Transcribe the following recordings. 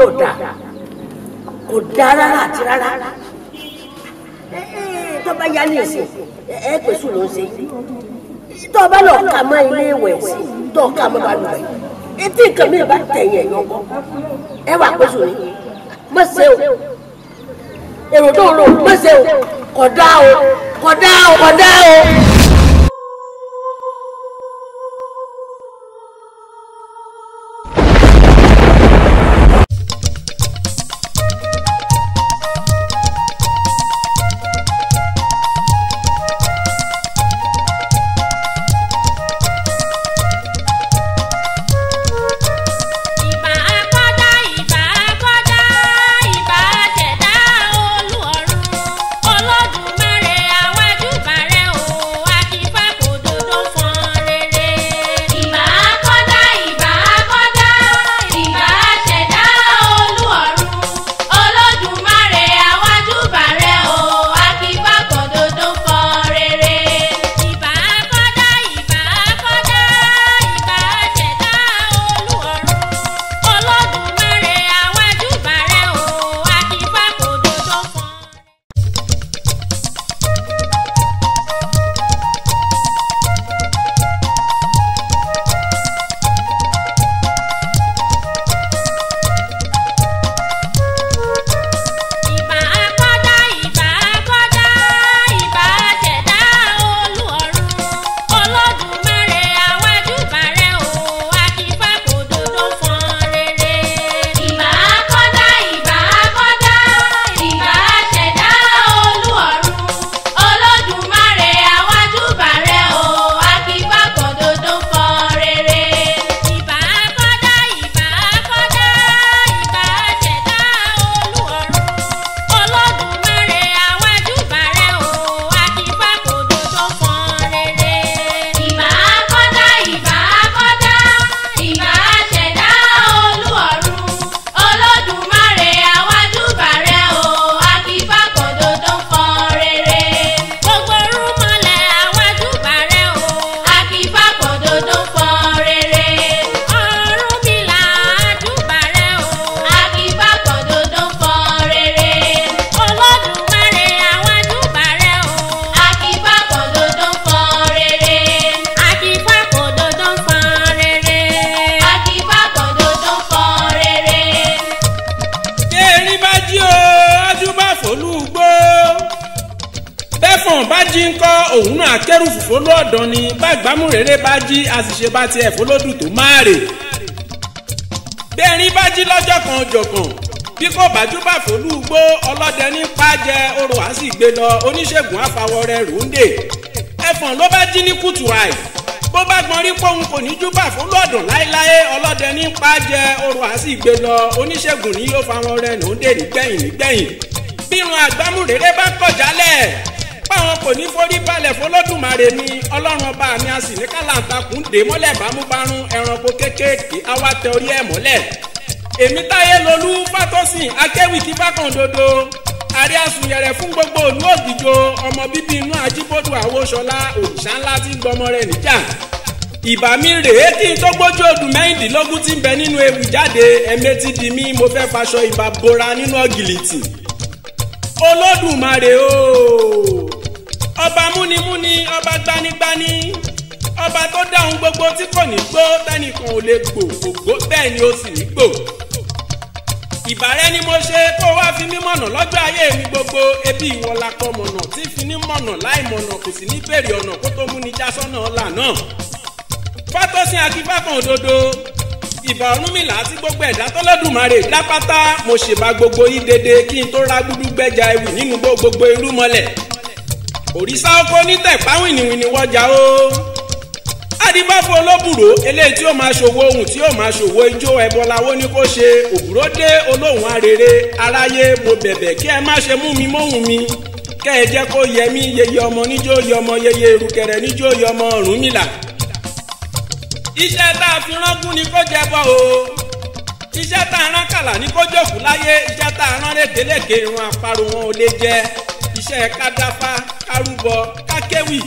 yóò dáa, kò dáa rárá àti rárá. Tó bá yá ní ìsìn ẹ pèsè ló ń ṣe, tó bá lọ kà mọ́ ilé ìwẹ̀ sí, tó kà mọ́ balùwẹ̀, etí nǹkan mi bá tẹ̀yìn ẹ̀yọ́ kọ́ ẹ wà pèsè ní má ṣe o, èrò tó ń lò má ṣe o, kò dáa o, kò dáa o, kò dáa o. Òun náà akẹ́rù fùfó lọ́ọ̀dán ni bá gbámúrèrè bá jí àṣìṣe bá tiẹ̀ fọlọ́dù tó máa rè. Bẹ́ẹ̀rin bá jí lọ́jọ́ kan jọ̀kan bí kò bájú bá fòlú gbó ọlọ́dẹ ní pàjẹ́ orò á sì gbé lọ oníṣègùn àfàwọ̀ rẹ̀ ròǹdè. Ẹ̀fọ̀n ló bá jí ní kùtù àì bó bá gbọ́n rí pòun kò ní júbà fún lọ́dún láéláé ọlọ́dẹ ní pàjẹ́ orò á sì gbé lọ oníṣègùn ní yóò fáwọn rẹ̀ ròǹdè nígbẹ̀yìn nígbẹ̀yìn. Bírun àgbámúrèrè bá kọ̀ jálẹ̀ báwọn kò ní forí balẹ̀ fọlọ́dúnmarè mi ọlọ́run ọba mi a sì ní kálàǹtakùn dè mọ́lẹ̀ bámúbárún ẹranko kéékèèké àwa tẹ orí ẹ̀ mọ́lẹ̀. Èmi táyé lolú fátọ́sìn akéwì kí fákàndodo àrí àsùnyẹ̀rẹ̀ fún gbogbo òlú ògìjò ọmọ bíbí inú ajíbọ́dù àwòṣọlá òrìṣà ńlá tí ń gbọmọ rẹ̀ níjà. Ìbà mi rèé kí n tó gbójú odù 16 tí ń bẹ nínú ewì jáde ẹ̀mẹ́tì di mí mo fẹ́ faṣọ ìbà bora nínú ọ̀gìlìtì. Olódùmarè ooo, ọba múnimúni, ọba gbanigbani, ọba tó dáhùn gbogbo tí kò ní gbó tẹnìkan ò lè gbò ògbó bẹ́ẹ̀ ni ó sì ní gbò. Ìbàrẹ́ ni mo ṣe kó wá fi mí mọ̀nà lọ́jọ́ ayé mi gbogbo ebi ìwọ la kọ mọ̀nà tí fi ní mọ̀nà láì mọ̀nà kò sì ní bèrè ọ̀nà kó tó múni já sọ́nà ọ̀la náà. Fátọ́sìn akífákan òdodo, ìbà Ọ̀rúnmìlà àti gbogbo ẹ̀dá tọ́lọ́dùmarè dápátá mo ṣèbà gbogbo yín dédé kí n tó ra gbúdúgbẹ́ja ewì nínú gbogbo irú mọ́lẹ̀. Òrìṣà oko nítẹ̀pá wìnìwìnì wọjà o. Adibafo olóbùrò eléyìí tí ó máa ṣòwò ohun tí ó máa ṣòwò ijó ẹbọláwó ní kó ṣe òbúrò dé olóhùn arére aráyé mo bẹ̀bẹ̀ kí ẹ má ṣe mú mi móhùn mi kẹ́ ẹ jẹ́ kó yẹ mí yeye ọmọ níjó yọmọ yeye erùkẹ̀rẹ̀ níjó yọmọ Ọ̀rúnmìlà. Iṣẹ́ tá a fi rángún ni kó jẹ bọ́ o, iṣẹ́ tá a rán kàlà ni kó jòkú láyé, iṣẹ́ tá a rán lékelèké irun àparò wọn ò lè jẹ, iṣẹ́ kádáfá kárúbọ kákéwì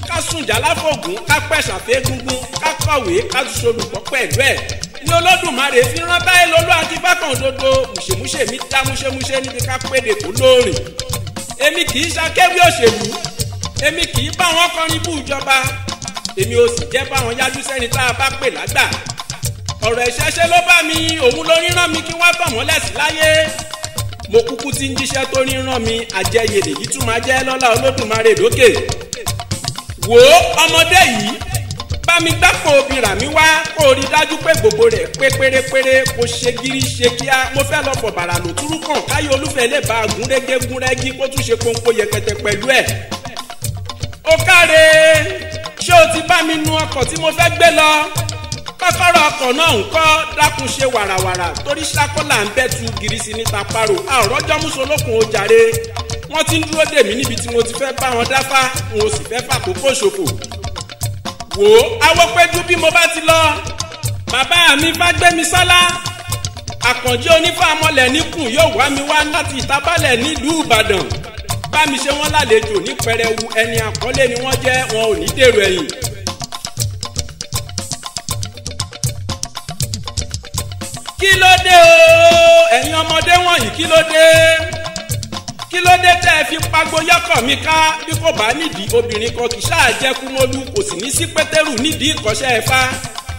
kásùnjà láfọ̀gùn kápẹ̀sàfẹ́ gúngún kákọ̀wé kásùsọ̀lùkọ́ pẹ̀lú ẹ̀. Ní Olódùmarè fi rán Táyé Lolú Akífákàndodo, mùṣemúṣe mi dá múṣemúṣe níbi ká péde kó lóòrìn. Èmi kì í ṣakéwì òṣèlú, èmi kì í bá wọn kọrin bú ìjọba, èmi ò sì jẹ́ bá wọn yájú sẹ́ni tá a bá pè lágbà. Ọ̀rọ̀ ìṣẹ̀ṣe ló bá mi, òun ló ríran mi kí wọ́n tàn mọ́lẹ̀ sí láyé. Mo kúkú ti ń jíṣẹ́ tó ríran mi, àjẹyè lèyí tún máa jẹ́ lọ́lá Olódùmarè lókè. Wò ó ọmọdé yìí, bá mi gbápò obìrà mi wá, kó o rí dájú pé gbogbo rẹ̀ pé pérépéré, kó ṣe gírí ṣe kíá. Mo fẹ́ lọ fọ̀ bàrà lòtúrú kàn káyé olúfẹ́ lè bá gúnrégé gúnrégí kó tún ṣe pọ́npọ́ yẹkẹtẹ pẹ̀lú ẹ̀. Ó káre, ṣé o ti bá mi nu ọkọ̀ tí mo fẹ́ gbé lọ? Kọ́kọ́rọ́ ọkọ̀ náà ń kọ́, dákun ṣe wàràwàrà torí ṣákọ́là ń bẹ́ tu gìrìsì níta parò. Àròjọ́ mùsùlùkùn ó jàre. Wọ́n ti ń dúró dè mí níbi tí mo ti fẹ́ bá wọn dáfá, n ò sì fẹ́ fàkókò ṣòfò. Wò ó, awọ́pẹ́jú bí mo bá ti lọ. Bàbá mi Fágbémisọ́lá, Àkànjí onífàmọ́lẹ̀ níkùn yóò wá mi wá láti Ìtabálẹ̀ nílùú Ìbàdàn. Bá mi ṣe wọ́n lálejò ní pẹrẹwu, ẹni àkọ́lé ni wọ́n jẹ́, wọn ò ní dèrò ẹ̀yìn. Kí ló dé o, ẹ̀yin ọmọdé wọ̀nyí, kí ló dé? Kí ló dé tẹ́ ẹ fi pagbo yọ́kọ̀ mi ká? Bí kò bá nídìí obìnrin kan kì í ṣáà jẹ́ Kúmólú, kò sì ní sí Pétérù nídìí ìkọ́ṣẹ́ ẹ̀fá.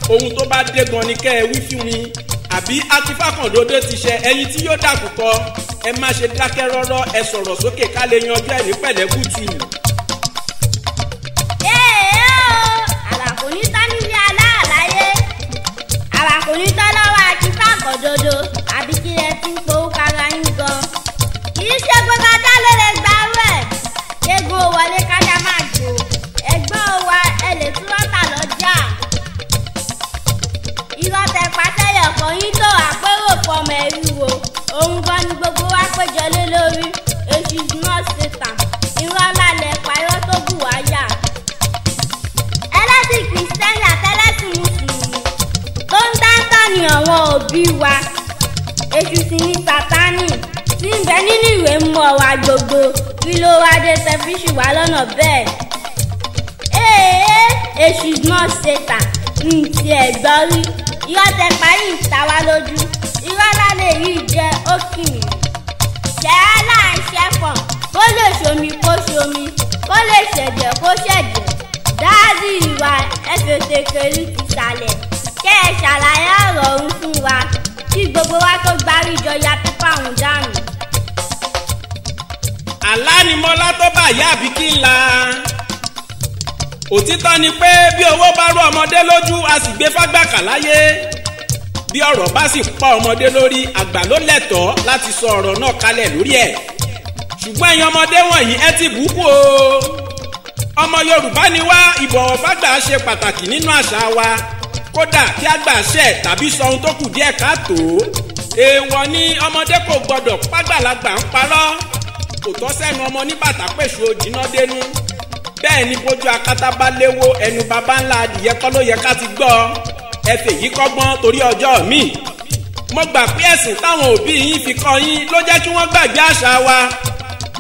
Ohun tó bá dé gan ni kẹ́ ẹ wí fún mi. Àbí Akífákàndodo ti ṣe ẹyin tí yóò dàkúkọ? Ẹ má ṣe dákẹ́ rọ́rọ́, ẹ sọ̀rọ̀ sókè ká lè yanjú ẹ̀ ní pẹ̀lẹ́kùtù. Ee o, àrà kò ní tán nílé aláàláyé, àrà kò ní tán lọ́wọ́ Akífákàndodo, àbí kí ẹ ti ń powó ara yín gan. Kì í ṣe gbogbo ajá ló lè gba arú ẹ̀. Kégun ó wọlé kájá máa gbò. Ẹ̀gbọ́n wa ẹ lè tún rọ́tà lọ́jà. Irọ́ tẹ pàtẹ́lẹ̀ ọkọ̀ yín tó àpérò fọmọ ẹrú wo. Òun gan ni gbogbo wa péjọ lé lórí. Èṣù is not Satan. Irọ́ ńlá lẹ pa, irọ́ tó bù wá yà. Ẹlẹ́sìn Kìrìsìtẹ́nì àtẹlẹ́sìn Mùsùlùmí tó ń dáńtọ́ ni àwọn òbí wa. Èṣù sì ni Sátánì tí ń bẹ nínú ìwé mọ́ wa gbogbo. Kí ló wá dé tẹ fi ṣì wá lọ́nà bẹ́ẹ̀? Ee, Èṣù is not Satan, ń tiẹ̀ gbọ́ rí. Irọ́ tẹ parí ìta wá lójú. Irọ́ lálẹ́ yìí jẹ́ ókìrì. Ṣẹ́hálà ń ṣẹ́fọ̀n, kó lè ṣomi kó ṣomi, kó lè ṣẹ̀jẹ̀ kó ṣẹ̀jẹ̀. Dáàdì ìwà ẹ̀fẹ̀tẹ̀kẹ̀lì ti sàlẹ̀. Kẹ́ ẹ ṣàlàyé ọ̀rọ̀ ọ̀hún fún wa kí gbogbo wa tó gbáríjọ ya pípa òun dànù. Àlá ni Mọ́lá tó bá yá àbí kí n la. Òtítọ́ ni pé bí owó bá rú ọmọdé lójú, a sì gbé fágbàkà láyé. Bí ọ̀rọ̀ bá sì pa ọmọdé lórí, àgbà ló lẹ́tọ̀ọ́ láti sọ ọ̀rọ̀ náà kalẹ̀ lórí ẹ̀. Ṣùgbọ́n ẹ̀yin ọmọdé wọ̀nyí ẹ ti bùkún o. Ọmọ Yorùbá ni wá, ìbọ̀wọ̀ fágbà ṣe pàtàkì nínú àṣà wa. Kódà kí àgbà ṣẹ̀ tàbí sọ ohun tó kù díẹ̀ káàtó. Èèwọ̀ ni ọmọdé kò gbọdọ̀ pàgbàlagbà ń parọ́. Kò tọ́ sẹ́nu ọmọ ní bàtà pèsè òjìná dénú. Bẹ́ẹ̀ ni bójú akátá bá léwó, ẹnu baba ńlá adìyẹ kọ́ ló yẹ ká ti gbọ́. Ẹ fèyí kọ́gbọ́n torí ọjọ́ mi. Mo gbà pé ẹ̀sìn táwọn òbí yín fi kọ́ yín ló jẹ́ kí wọ́n gbàgbé àṣà wa.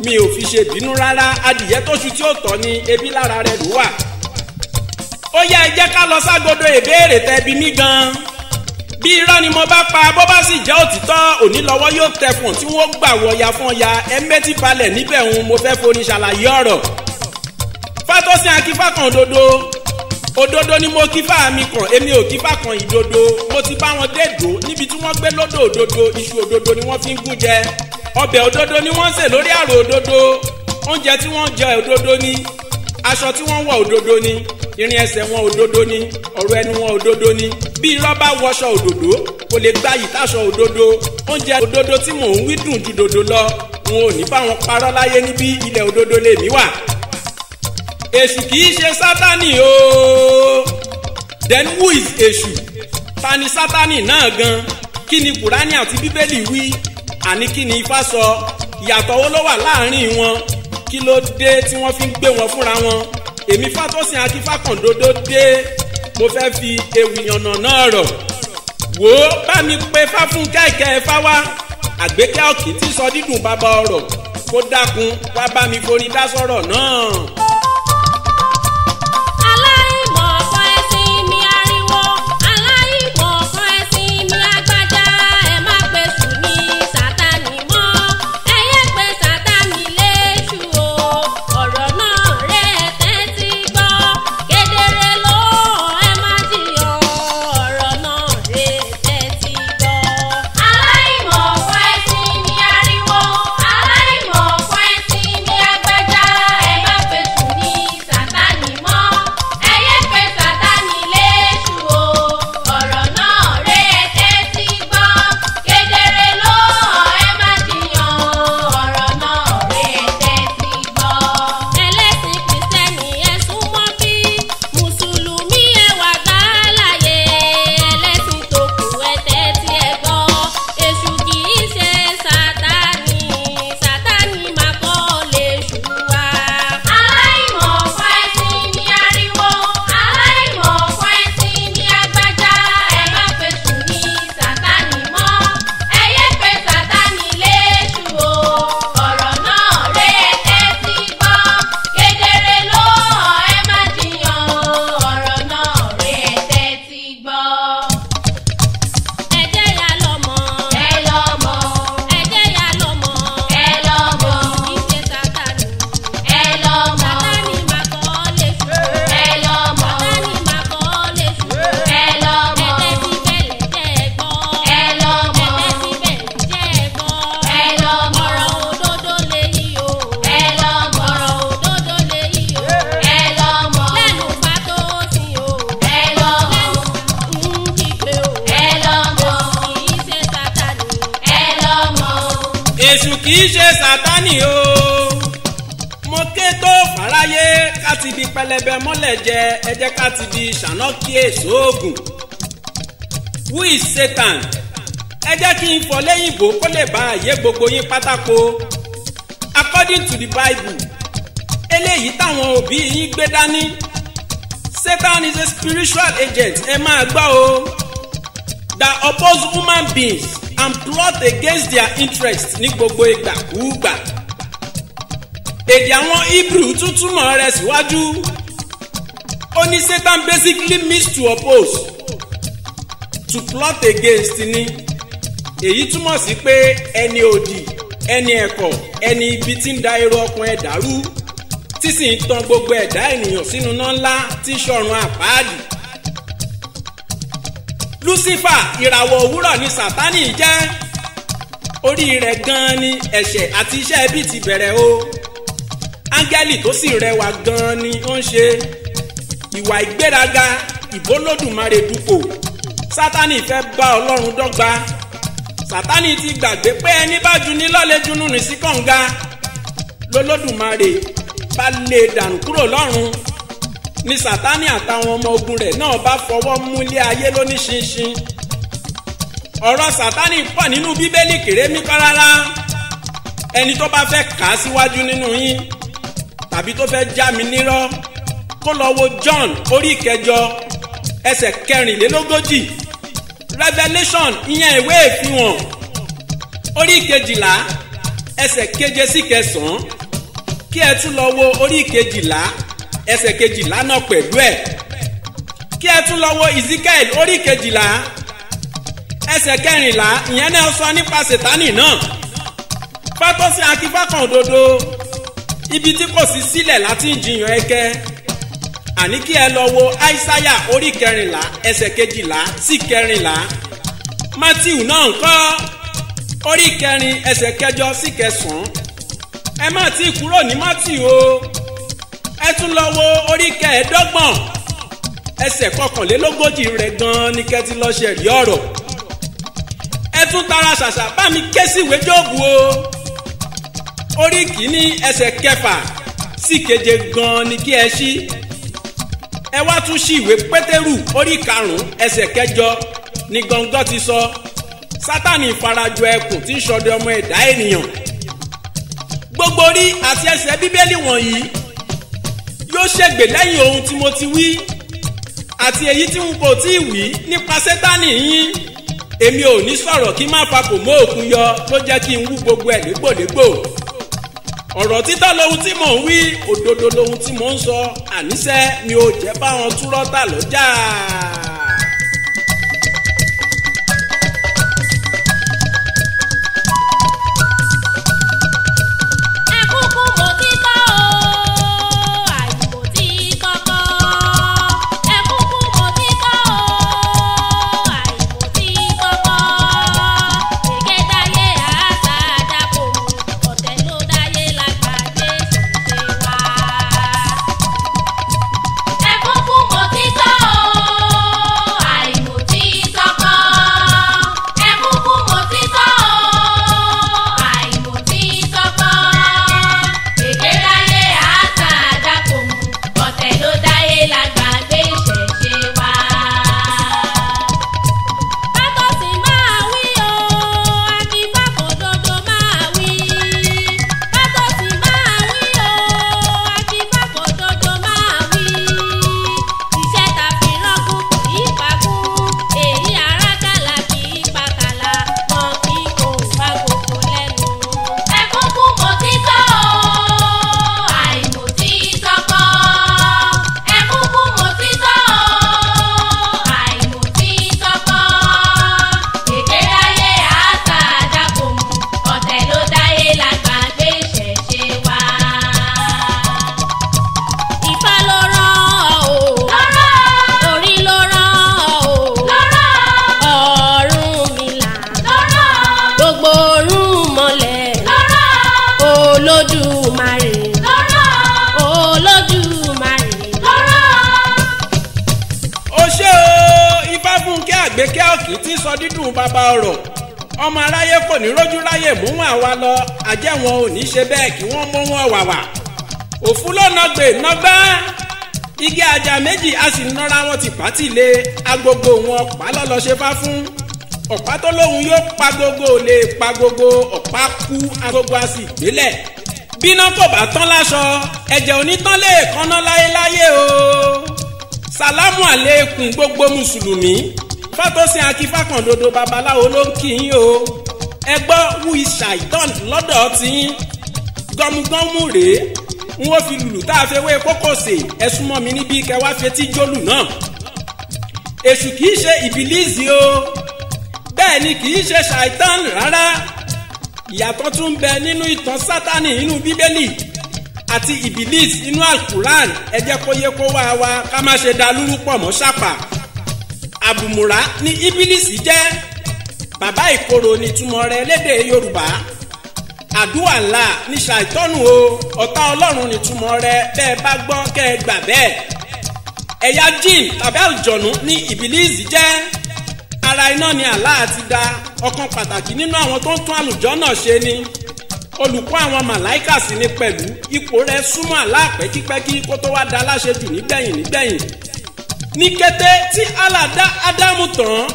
Mi ò fi ṣe bínú rárá, adìyẹ tó ṣu tí ó tọ́ ni ebi lára rẹ̀ ló wà. Ó yá, ẹ jẹ́ ká lọ ságodo ìbéèrè tẹbi mí gan. Bí irọ́ ni mo bá pa, bó bá sì jẹ́ òtítọ́, òní lọ́wọ́ yóò tẹkùn tí wọ́n gbà wọ̀ya fún ọya. Ẹ mẹ́tí balẹ̀ níbẹ̀ ń mo fẹ́ forin ṣàlàyé ọ̀rọ̀. Fátósìn Akífákàndodo, òdodo ni mo kífà mi kàn, èmi ò kífà kan ìdodo. Mo ti bá wọn dédò níbi tí wọ́n gbé lódò òdodo, iṣu òdodo ni wọ́n fi ń gún jẹ. Ọbẹ̀ òdodo ni wọ́n ń sè lórí àrò òdodo. Oúnjẹ tí wọ́n ń jẹ òdodo ni. Aṣọ tí wọ́n ń wọ̀ òdodo ni. Irin ẹsẹ̀ wọn òdodo ni. Ọ̀rọ̀ ẹnu wọn òdodo ni. Bí irọ́ bá wọṣọ òdodo, kò lè gbayì táṣọ òdodo. Oúnjẹ òdodo tí mò ń wí dùn ju dòdò lọ. N ò ní bá wọn parọ́ láyé níbí, ilẹ̀ òdodo lèmi wà. Èṣù kì í ṣe Sátánì o. Then who is Èṣù? Ta ni Sátánì náà gan? Kí ni Kùránì àti Bíbélì wí? Àní kí ni Ifá sọ? Ìyàtọ̀ wo ló wà láàrin wọn? Kí ló dé tí wọ́n fi ń gbé wọn fúnra wọn? Èmi Fátósìn Akífákàndodo dé, mo fẹ́ fi ewì yànnà náà rọ̀. Wò ó, bá mi pe Fáfúnkẹ́ ìkẹ́ Ifá wá. Àgbékẹ́ ọ̀kì tí sọ dídùn bàbá ọ̀rọ̀. Kó dákun wá bá mi forin dá sọ̀rọ̀ náà. Aláìmọ̀kan ẹ̀sìn mi ariwo, aláìmọ̀kan ẹ̀sìn. Kì í ṣe Sátánì o. Mo ké tó fàráyé ká ti di pẹlẹbẹ mọ́lẹ̀ jẹ, ẹ jẹ́ ká ti di ṣànákí èso oògùn. Who is Satan? Ẹ jẹ́ kí n fọ lẹ́yìnbó kó lè bá àyè gbogbo yín pátákó. According to the Bible, eléyìí táwọn òbí yín gbé dání, Satan is a spiritual agent, ẹ máa gbọ́ o, that oppose human beings and plot against their interests ní gbogbo ìgbàkúùgbà. Èdè àwọn Hebrew tún túmọ̀ rẹ̀ síwájú. Ó ní Satan basically means to oppose, to plot against ni. Èyí túmọ̀ sí pé ẹni òdì, ẹni ẹ̀kọ́, ẹni ibi tí ń da èrò ọkàn ẹ̀ dàrú, tí sì ń tan gbogbo ẹ̀dá ènìyàn sínú iná ńlá tí ṣọ̀run àpáàdì. Lucifer, ìràwọ̀ òwúrọ̀ ni Sátánì jẹ́. Orí rẹ̀ gan-an ni ẹ̀ṣẹ̀ àti iṣẹ́ ẹbí ti bẹ̀rẹ̀ o. Áńgẹ́lì tó sì rẹwà gan-an ni ó ń ṣe. Ìwà ìgbéraga, ìbólódùmarè dupò. Sátánì fẹ́ bá Ọlọ́run dọ́gba. Sátánì ti gbàgbé pé ẹni bá ju ní lọ́lẹ̀ junú ní sí kànga. Lolódùmarè bá lè dànù kúrò lọ́run. Ni Sátánì àtàwọn ọmọ ogun rẹ̀ náà bá fọwọ́ mú ilé ayé lóní ṣinṣin. Ọ̀rọ̀ Sátánì pọ̀ nínú Bíbélì kéré mi kọ́ rárá. Ẹni tó bá fẹ́ kà á síwájú nínú yín tàbí tó fẹ́ já mi nírọ́, kó lọ wo John orí 8 ẹsẹ̀ 44, Revelation ìyẹn ìwé ìfihàn orí 12 ẹsẹ̀ 7 sí 9, kí ẹ tún lọ wo orí 12 ẹsẹ̀ 12 náà pẹ̀lú ẹ̀, kí ẹ tún lọ wo Ezekiel orí 12 ẹsẹ̀ 14, ìyẹn náà sọ nípa Sátánì náà. Fátọ́sí akífákan òdodo, ibi tí kò sí sílẹ̀ láti ń jiyàn ẹkẹ. Àní kí ẹ lọ wo Aísáyà orí 14 ẹsẹ̀ 12 sí 14, Matthew náà ńkọ́ orí 4 ẹsẹ̀ 8 sí 9. Ẹ má tí kúrò ní Matthew o, ẹ tún lọ wo orí 25 ẹsẹ̀ 41 rẹ̀ gan-an ní kẹ́ ti lọ ṣe rí ọ̀rọ̀. Ẹ tún tara ṣàṣà bá mi ké sí ìwé Jóòbù o, orí 1 ẹsẹ̀ 6 sí 7 gan-an ní kí ẹ ṣí. Ẹ wá tún ṣí ìwé Pétérù orí 5 ẹsẹ̀ 8 ní gọ́ngọ́ ti sọ Sátánì farajọ ẹkùn tí ń ṣọdẹ ọmọ ẹ̀dá ènìyàn. Gbogbo orí àti ẹsẹ̀ Bíbélì wọ̀nyí yóò ṣègbè lẹ́yìn ohun tí mo ti wí àti èyí tí n kò tí ì wí nípa Sátánì yín. Èmi ò ní sọ̀rọ̀ kí má fa kò mọ́ òkun yọ ló jẹ́ kí n wú gbogbo ẹ̀ légbòlégbò. Ọ̀rọ̀ títọ́ lohun tí mò ń wí, òdodo lohun tí mò ń sọ, àníṣe mi ò jẹ́ báwọn túrọ́tà lọ́jà. Olódùmarè Olódùmarè. Ó ṣé o, Ifáfúnkẹ́ Àgbékẹ́ Ọ̀kín tí sọ dídùn bàbá ọ̀rọ̀. Ọmọ aráyé kò ní rójú ráyè mú wọn àwa lọ, àjẹ́ wọn ò ní ṣe bẹ́ẹ̀ kí wọ́n mú wọn wàwà. Òfú ló nọgbè nọgbá, igi àjà méjì a sì nọra wọn ti pàtì lé agogo wọn ọ̀pá lọ́lọ́ ṣe fá fún. Ọ̀pá tó lóhun yóò pa gogo lè pa gogo, ọ̀pá kú agogo a sì gbélẹ̀. Bíná kò bá tán láṣọ, ẹ̀jẹ̀ onítán lè kánná láyéláyé o. Sàlámù àlékún gbogbo mùsùlùmí. Fátósìn Akífákàndodo babaláwo ló ń kí yín o. Ẹ gbọ́ wú ìṣàìtàn lọ́dọ̀ tí gọmugọmu rèé n ó fi lùlù tá a fẹ́ wé kókò sè. Ẹ súnmọ́ mi níbi kẹwàá fetí jólù náà. Èṣù kìí ṣe ìbílíìsì o, bẹ́ẹ̀ ni kìí ṣe ṣàìtàn rárá. Ìyàtọ̀ tún bẹ nínú ìtàn Sátánì inú Bíbélì àti ìbílíìsì inú Alkuran. Ẹ jẹ́ kó yé kó wá wa ká má ṣe da lúrú pọ̀ mọ́ ṣàpà. Àbùmùrà ni ìbílíìsì jẹ́, bàbá ìkorò ni túmọ̀ rẹ̀ lédè Yorùbá. Àdúrà ńlá ní ṣàìtọ́nù o, ọ̀tá Ọlọ́run ni túmọ̀ rẹ̀, bẹ́ẹ̀ bá gbọ́ kẹ́ ẹ gbà bẹ́ẹ̀. Ẹ̀yà jinn tàbí àlùjọ̀nù ní ìbílíìsì jẹ́. Ara iná ni Allah ti dá, ọ̀kan pàtàkì nínú àwọn tó ń tún àlùjọ́nà ṣe ni. Olùkọ́ àwọn màláìkà sì ni pẹ̀lú, ipò rẹ̀ súnmọ́ Allah pẹ́kípẹ́kí kó tó wá da aláṣejù nígbẹ̀yìn nígbẹ̀yìn. Ní kété tí Allah dá Ádámù tán,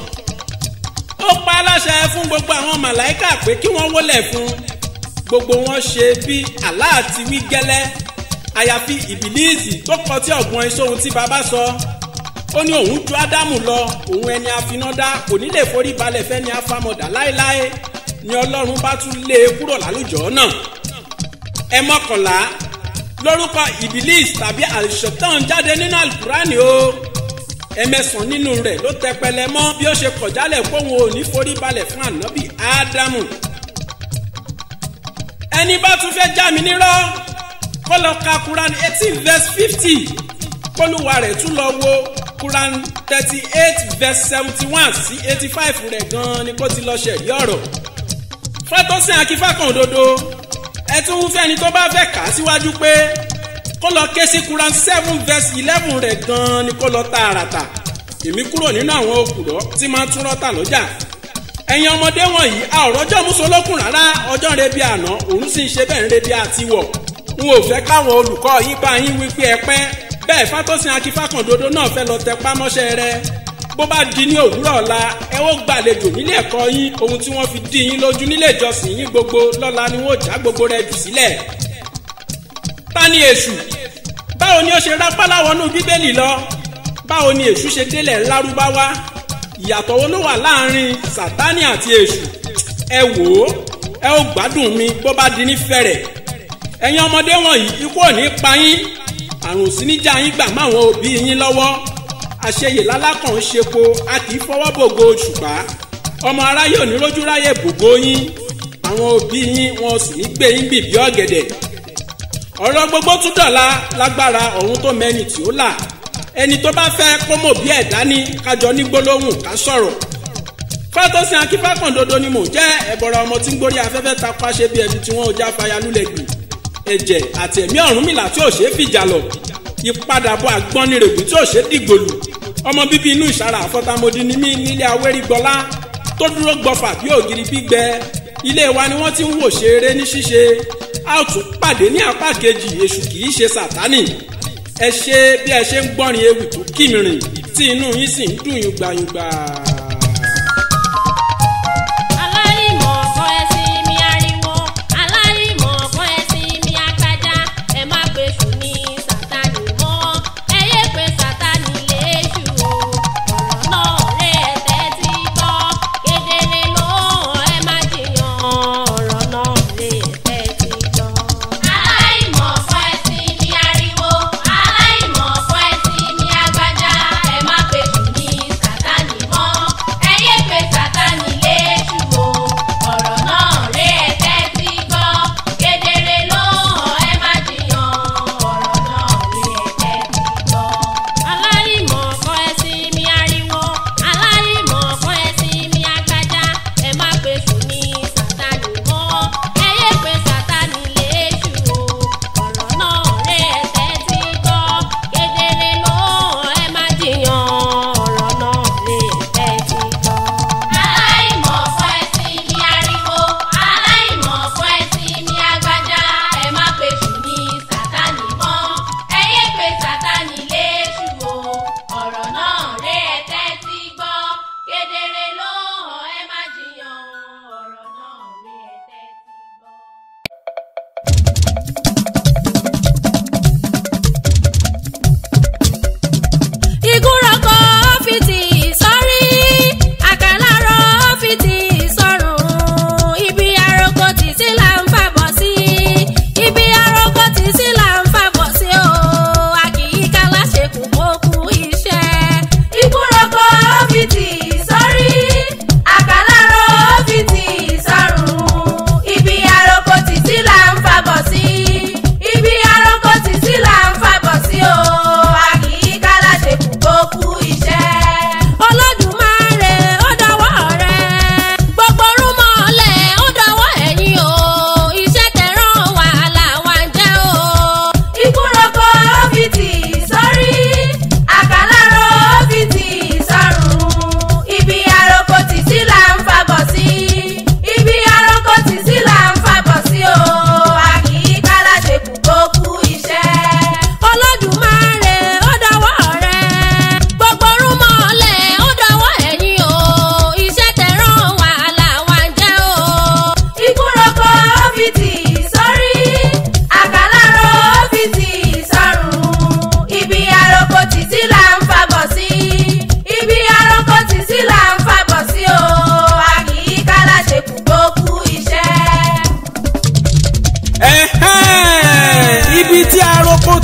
ó pa aláṣẹ fún gbogbo àwọn màláìkà pé kí wọ́n wólẹ̀ fún. Gbogbo wọn ṣe bí Allah ti wí gẹ́lẹ́, àyàfi ìbílíìsì tó kọtí ọ̀gbọ́n iṣẹ́ ohun tí baba sọ. Ó ní òun ju Ádámù lọ, òun ẹni àfinádá kò ní lè forí balẹ̀ fẹ́ni afámọ̀dá láéláé. Ni Ọlọ́run bá tún lé e kúrò lálùjọ náà. Ẹ mọ́kànlá lórúkọ ìbílíìsì tàbí àlùṣọ̀tàn jáde nínú Àlùkùránì o. Ẹ̀mẹ́sàn nínú rẹ̀ ló tẹpẹlẹ mọ́ bí ó ṣe kọ̀jálẹ̀ kóhun ò ní forí balẹ̀ fún ànábì Ádámù. Ẹni bá tún fẹ́ já mi nírọ́ kó lọ ka Quran 18 verse 50, kólúwa rẹ̀ tún lọ wo Quran 38 verse 71 sí 85 rẹ̀ gan-an ni kó ti lọ ṣẹ̀rí ọ̀rọ̀. Fátósìn Akífákàndodo, ẹ tún ń fẹ́ni tó bá fẹ́ kà á síwájú pé kó lọ ké sí Quran 7 verse 11 rẹ̀ gan-an ni kó lọ tààràtà. Èmi kúrò nínú àwọn òkùrọ̀ tí máa ń tún rọ́tà lọ́jà. Ẹ̀yin ọmọdé wọ̀nyí, a ò rọ́jọ́ mùsùlùkùn rárá, ọjọ́ ń rebi àná, òun sì ń ṣe bẹ́ẹ̀ ń rebi àtiwọ̀. N ò fẹ́ káwọn olùkọ́ yín bá yín wí pé ẹ pẹ́ bẹ́ẹ̀. Fátósìn Akífákàndodo náà fẹ́ lọ tẹpá mọ́ṣẹ́ rẹ̀. Bó bá di ní òwúrọ̀ ọ̀la, ẹ ó gbàlejò nílé ẹ̀kọ́ yín. Ohun tí wọ́n fi dí yín lójú nílé ìjọsìn yín gbogbo lọ́la ni wọ́n já gbogbo rẹ̀ jù sílẹ̀. Ta ni èṣù? Báwo ni ó ṣe rápálá wọnú Bíbélì lọ? Báwo ni èṣù ṣe délẹ̀ Lárúbáwá? Ìyàtọ̀ wo ló wà láàrin Sátánì àti èṣù? Ẹ wò ó, ẹ ó gbádùn mi bó bá di ní fẹ̀rẹ̀. Ẹ̀yin ọmọdé wọ̀nyí, ikú ò ní pa yín, àrùn sí ní já yín gbà máwọn òbí yín lọ́wọ́. Àṣeyè lálákàn ń ṣepo, a kì í fọwọ́ bògo òṣùpá. Ọmọ aráyé ò ní rójú ráyè bògo yín, àwọn òbí yín wọn sì ní gbé yín bìbí ọ̀gẹ̀dẹ̀. Ọ̀rọ̀ gbogbo tún dọ̀la lágbára ọ̀run tó mẹ́ni tí ó là. Ẹni tó bá fẹ́ kó mọ̀ bí ẹ̀dá ní kájọ ní gbólóhùn ká sọ̀rọ̀. Fátósìn Akífákàndodo ni mò ń jẹ́, ẹ̀bọ̀rọ̀ ọmọ tí ń gorí afẹ́fẹ́ ta paṣẹ bí ẹbí tí wọ́n ò já faya lulẹ̀ gbìn. Ẹ̀jẹ̀ àti ẹ̀mí Ọ̀rúnmìlà tí ò ṣeé fìjà lọ, ìpadàbọ̀ àgbọ́nirègùn tí ò ṣeé dìgbòlù. Ọmọ bíbí inú ìsara àfọ́tàmọ́dì ni mí nílé Awẹ́rígbọ́lá tó dúró gbọfà bí ògiri gbígbẹ. Ilé wa ni wọ́n ti ń wò ṣe eré ní ṣíṣe. A ó tún pàdé ní apá kejì. Èṣù kì í ṣe Sátánì. Ẹ ṣe bí ẹ ṣe ń gbọ́rin ewì tó kìmìrìn tí inú yín sì ń dùn yùngbàyùngbà. Aláìmọ̀ kan ẹ̀sìn mi ariwo, aláìmọ̀ kan ẹ̀sìn mi apájá. Ẹ má pe èṣù ní Sátánì mọ́, ẹ yé pe Sátánì léṣù o. Ọ̀rọ̀ náà rẹ̀ tẹ́tí gbọ́, kedere ló hàn, ẹ má jiyàn. Ọ̀rọ̀ náà rẹ̀ tẹ́tí gbọ́. Aláìmọ̀ kan ẹ̀sìn mi ariwo, aláìmọ̀ kan ẹ̀sìn mi agbájá. Ẹ má pe èṣù ní Sátánì mọ́.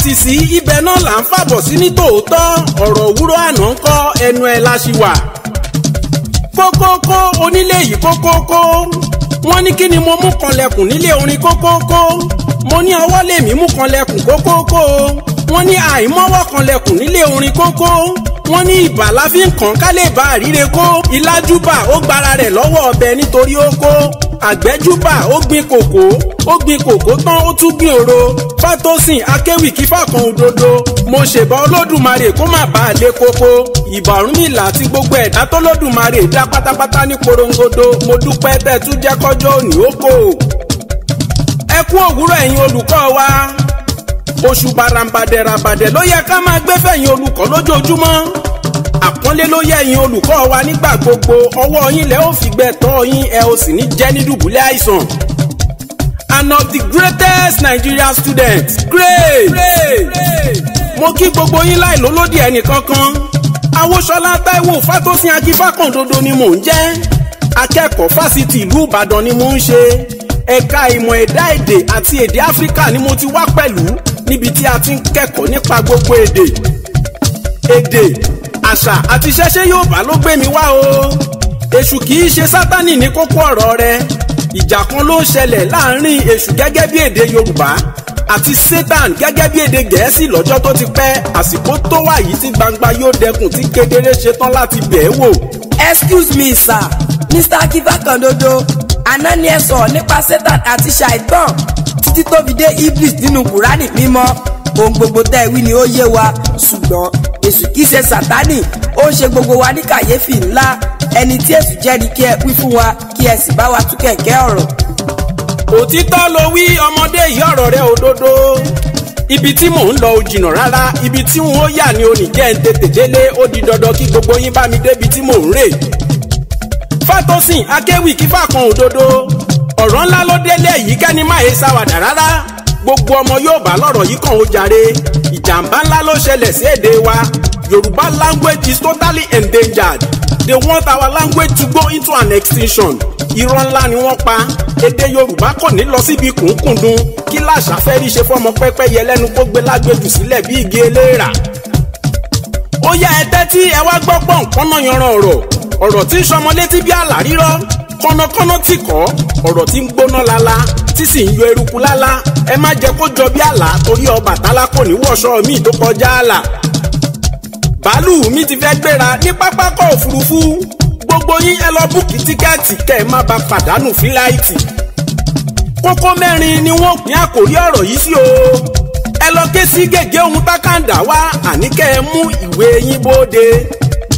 tì sí ibẹ̀ náà là ń fàbọ̀ sí ní tòótọ́ ọ̀rọ̀ òwúrọ̀ àná ń kọ́ ẹnu ẹ̀ la ṣì wà. Kókókó onílé yìí kókókó wọ́n ní kí ni mo mú kanlẹ̀kùn nílé orin kókókó mo ní ọwọ́ lèmi mú kanlẹ̀kùn kókókó wọ́n ní àìmọ́wọ́ kanlẹ̀kùn nílé orin kókó wọ́n ní ìbà la fi ń kàn ká lè bá àríre kó ìlàjúbà ó gbára rẹ̀ lọ́wọ́ ọbẹ̀ nítorí ó kó àgbẹ́júbà ó gbin kòkó ó gbin kòkó tán ó tún gbin òro Fátósìn akéwì kí fàkàn òdodo mo ṣèbà Olódùmarè kó má bàa lé koko ìbà Ọ̀rúnmìlà àti gbogbo ẹ̀dá tólódùmarè dá pátápátá ní porongodo mo dúpẹ́ tẹ́ tún jẹ́ kọjọ́ òní ó kò. Ẹ kú òwúrọ̀ ẹ̀yin olùkọ́ wa oṣù barambadẹ̀rabadẹ̀ ló yẹ ká máa gbé fẹ̀yìn olùkọ́ lójoojúmọ́ àpọ́nlé ló yẹ ẹ̀yin olùkọ́ wa nígbà gbogbo ọwọ́ yín lẹ ó fi gbẹ tọ́ yín ẹ ò sì ní jẹ́ ní dùbúlẹ̀ àìsàn. And of the greatest Nigerian students great. Mo kí gbogbo yín láì lólódì ẹnì kankan Awóṣọlá Táíwò Fátósìn Akífákàndodo ni mò ń jẹ́ akẹ́kọ̀ọ́ fásitì ìlú Ìbàdàn ni mò ń ṣe ẹ̀ka ìmọ̀ ẹ̀dá èdè àti èdè Áfíríkà ni mo ti wá pẹ̀lú níbi tí a ti ń kẹ́kọ̀ọ́ nípa gbogbo èdè èdè àṣà àti ṣẹ́ṣẹ́ Yorùbá ló gbé mi wá o. Èṣù kì í ṣe Sátánì ní kókó ọ̀rọ̀ rẹ̀ ìjà kan ló ń ṣẹlẹ̀ láàrin èṣù gẹ́gẹ́ bí èdè Yorùbá àti Satan gẹ́gẹ́ bí èdè Gẹ̀ẹ́sì lọ́jọ́ tó ti pẹ́ àsìkò tó wà yìí tí gbangba yóò dẹkùn tí kedere ṣetán láti bẹ̀ẹ́ wò. Excuse me sir, Mr. Akífákàndodo àná ni ẹ sọ̀rọ̀ nípa Satan àti Shaitan títí tó fi dé Iblis nínú Kùránì mímọ́ ohun gbogbo tẹ́ ẹ wí ni ó yé wa ṣùgbọ́n èṣù kìí ṣe Sátánì ó ń ṣe gbogbo wa ní kàyéfì ńlá ẹni tí èṣù jẹ́ ni kí ẹ wí fún wa kí ẹ sì bá wa tú kẹ̀kẹ́ ọ̀rọ̀. Òtítọ́ ló wí ọmọdé yìí ọ̀rọ̀ rẹ̀ òdodo ibi tí mò ń lọ ò jìnnà rárá ibi tí n ó yà ni oníjẹ́ ń tètè délé ó di dandan kí gbogbo yín bá mi débi tí mò ń rè. Fátósìn akéwì kí fàkàn òdodo ọ̀rọ̀ ńlá ló délé yìí kẹ́ni má yé ṣàwàdà rárá gbogbo ọmọ Yorùbá lọ́rọ̀ yìí kàn ó jàre ìjàmbá ńlá ló ṣẹlẹ̀ sí èdè wa Yorùbá language is totally endangered they want our language to go into an extinction irọ́ ńlá ni wọ́n pa èdè Yorùbá kò ní lọ síbi kùnkùndùn kí láṣà fẹ́ rí ṣe fọmọ pẹ́pẹ́yẹ lẹ́nu kó gbé lágbèjù sílẹ̀ bí igi eléèrà. Ó yá ẹ tẹ́tí ẹ wá gbọ́ pọ̀ nǹkan náà yanran ọ̀rọ̀ ọ̀rọ̀ tí ń sọmọ létí bí àlà rírọ́ kọ́nàkọ́nà tì kọ́ ọ̀rọ̀ tí ń gbóná lala tí sì ń yọ eruku lala ẹ má jẹ́ kó jọ bí àlà torí Ọbàtálá kò ní wọṣọ míì tó kọjá àlà. Bàálù mi ti fẹ́ gbéra ní pápákọ̀ òfurufú gbogbo yín ẹ lọ búùkì tíkẹ́ẹ̀tì kẹ́ ẹ má ba pàdánù fíláìtì. Kókó mẹ́rin ni wọ́n pín àkórí ọ̀rọ̀ yìí sí o ẹ lọ ké sí gègé ohun tákàndá wá àní kẹ́ ẹ mú ìwé yín bóde.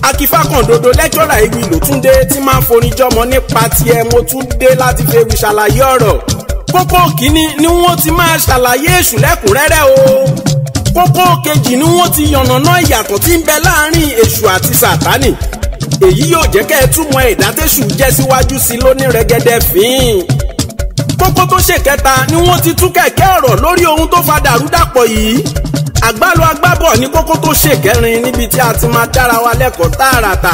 Akífákàndodo lẹ́kítọ́rà ewì ló tún dé tí máa ń forin jọmọ nípa tiẹ̀ mo tún dé láti fi ewì ṣàlàyé ọ̀rọ̀. Kókó kìíní ni wọ́n ti máa ṣàlàyé èṣù lẹ́kùnrẹ́rẹ́ o. Kókó kejì ni wọ́n ti yànnàná ìyàtọ̀ tí ń bẹ láàrin èṣù àti Sátánì. Èyí yóò jẹ́ kẹ́ ẹ túmọ̀ ẹ̀dá tẹ́ṣù jẹ́ síwájú sí lóní rẹ́gẹ́dẹ́ fín. Kókó tó ṣe kẹta ni wọ́n ti tú kẹ̀kẹ́ ọ̀rọ̀ lórí ohun tó fa dàrúdàpọ̀ yìí. Àgbálù agbábọ̀ ní kókó tó ṣe kẹrin níbi tí a ti máa dára wa lẹ́kọ̀ọ́ tààràtà.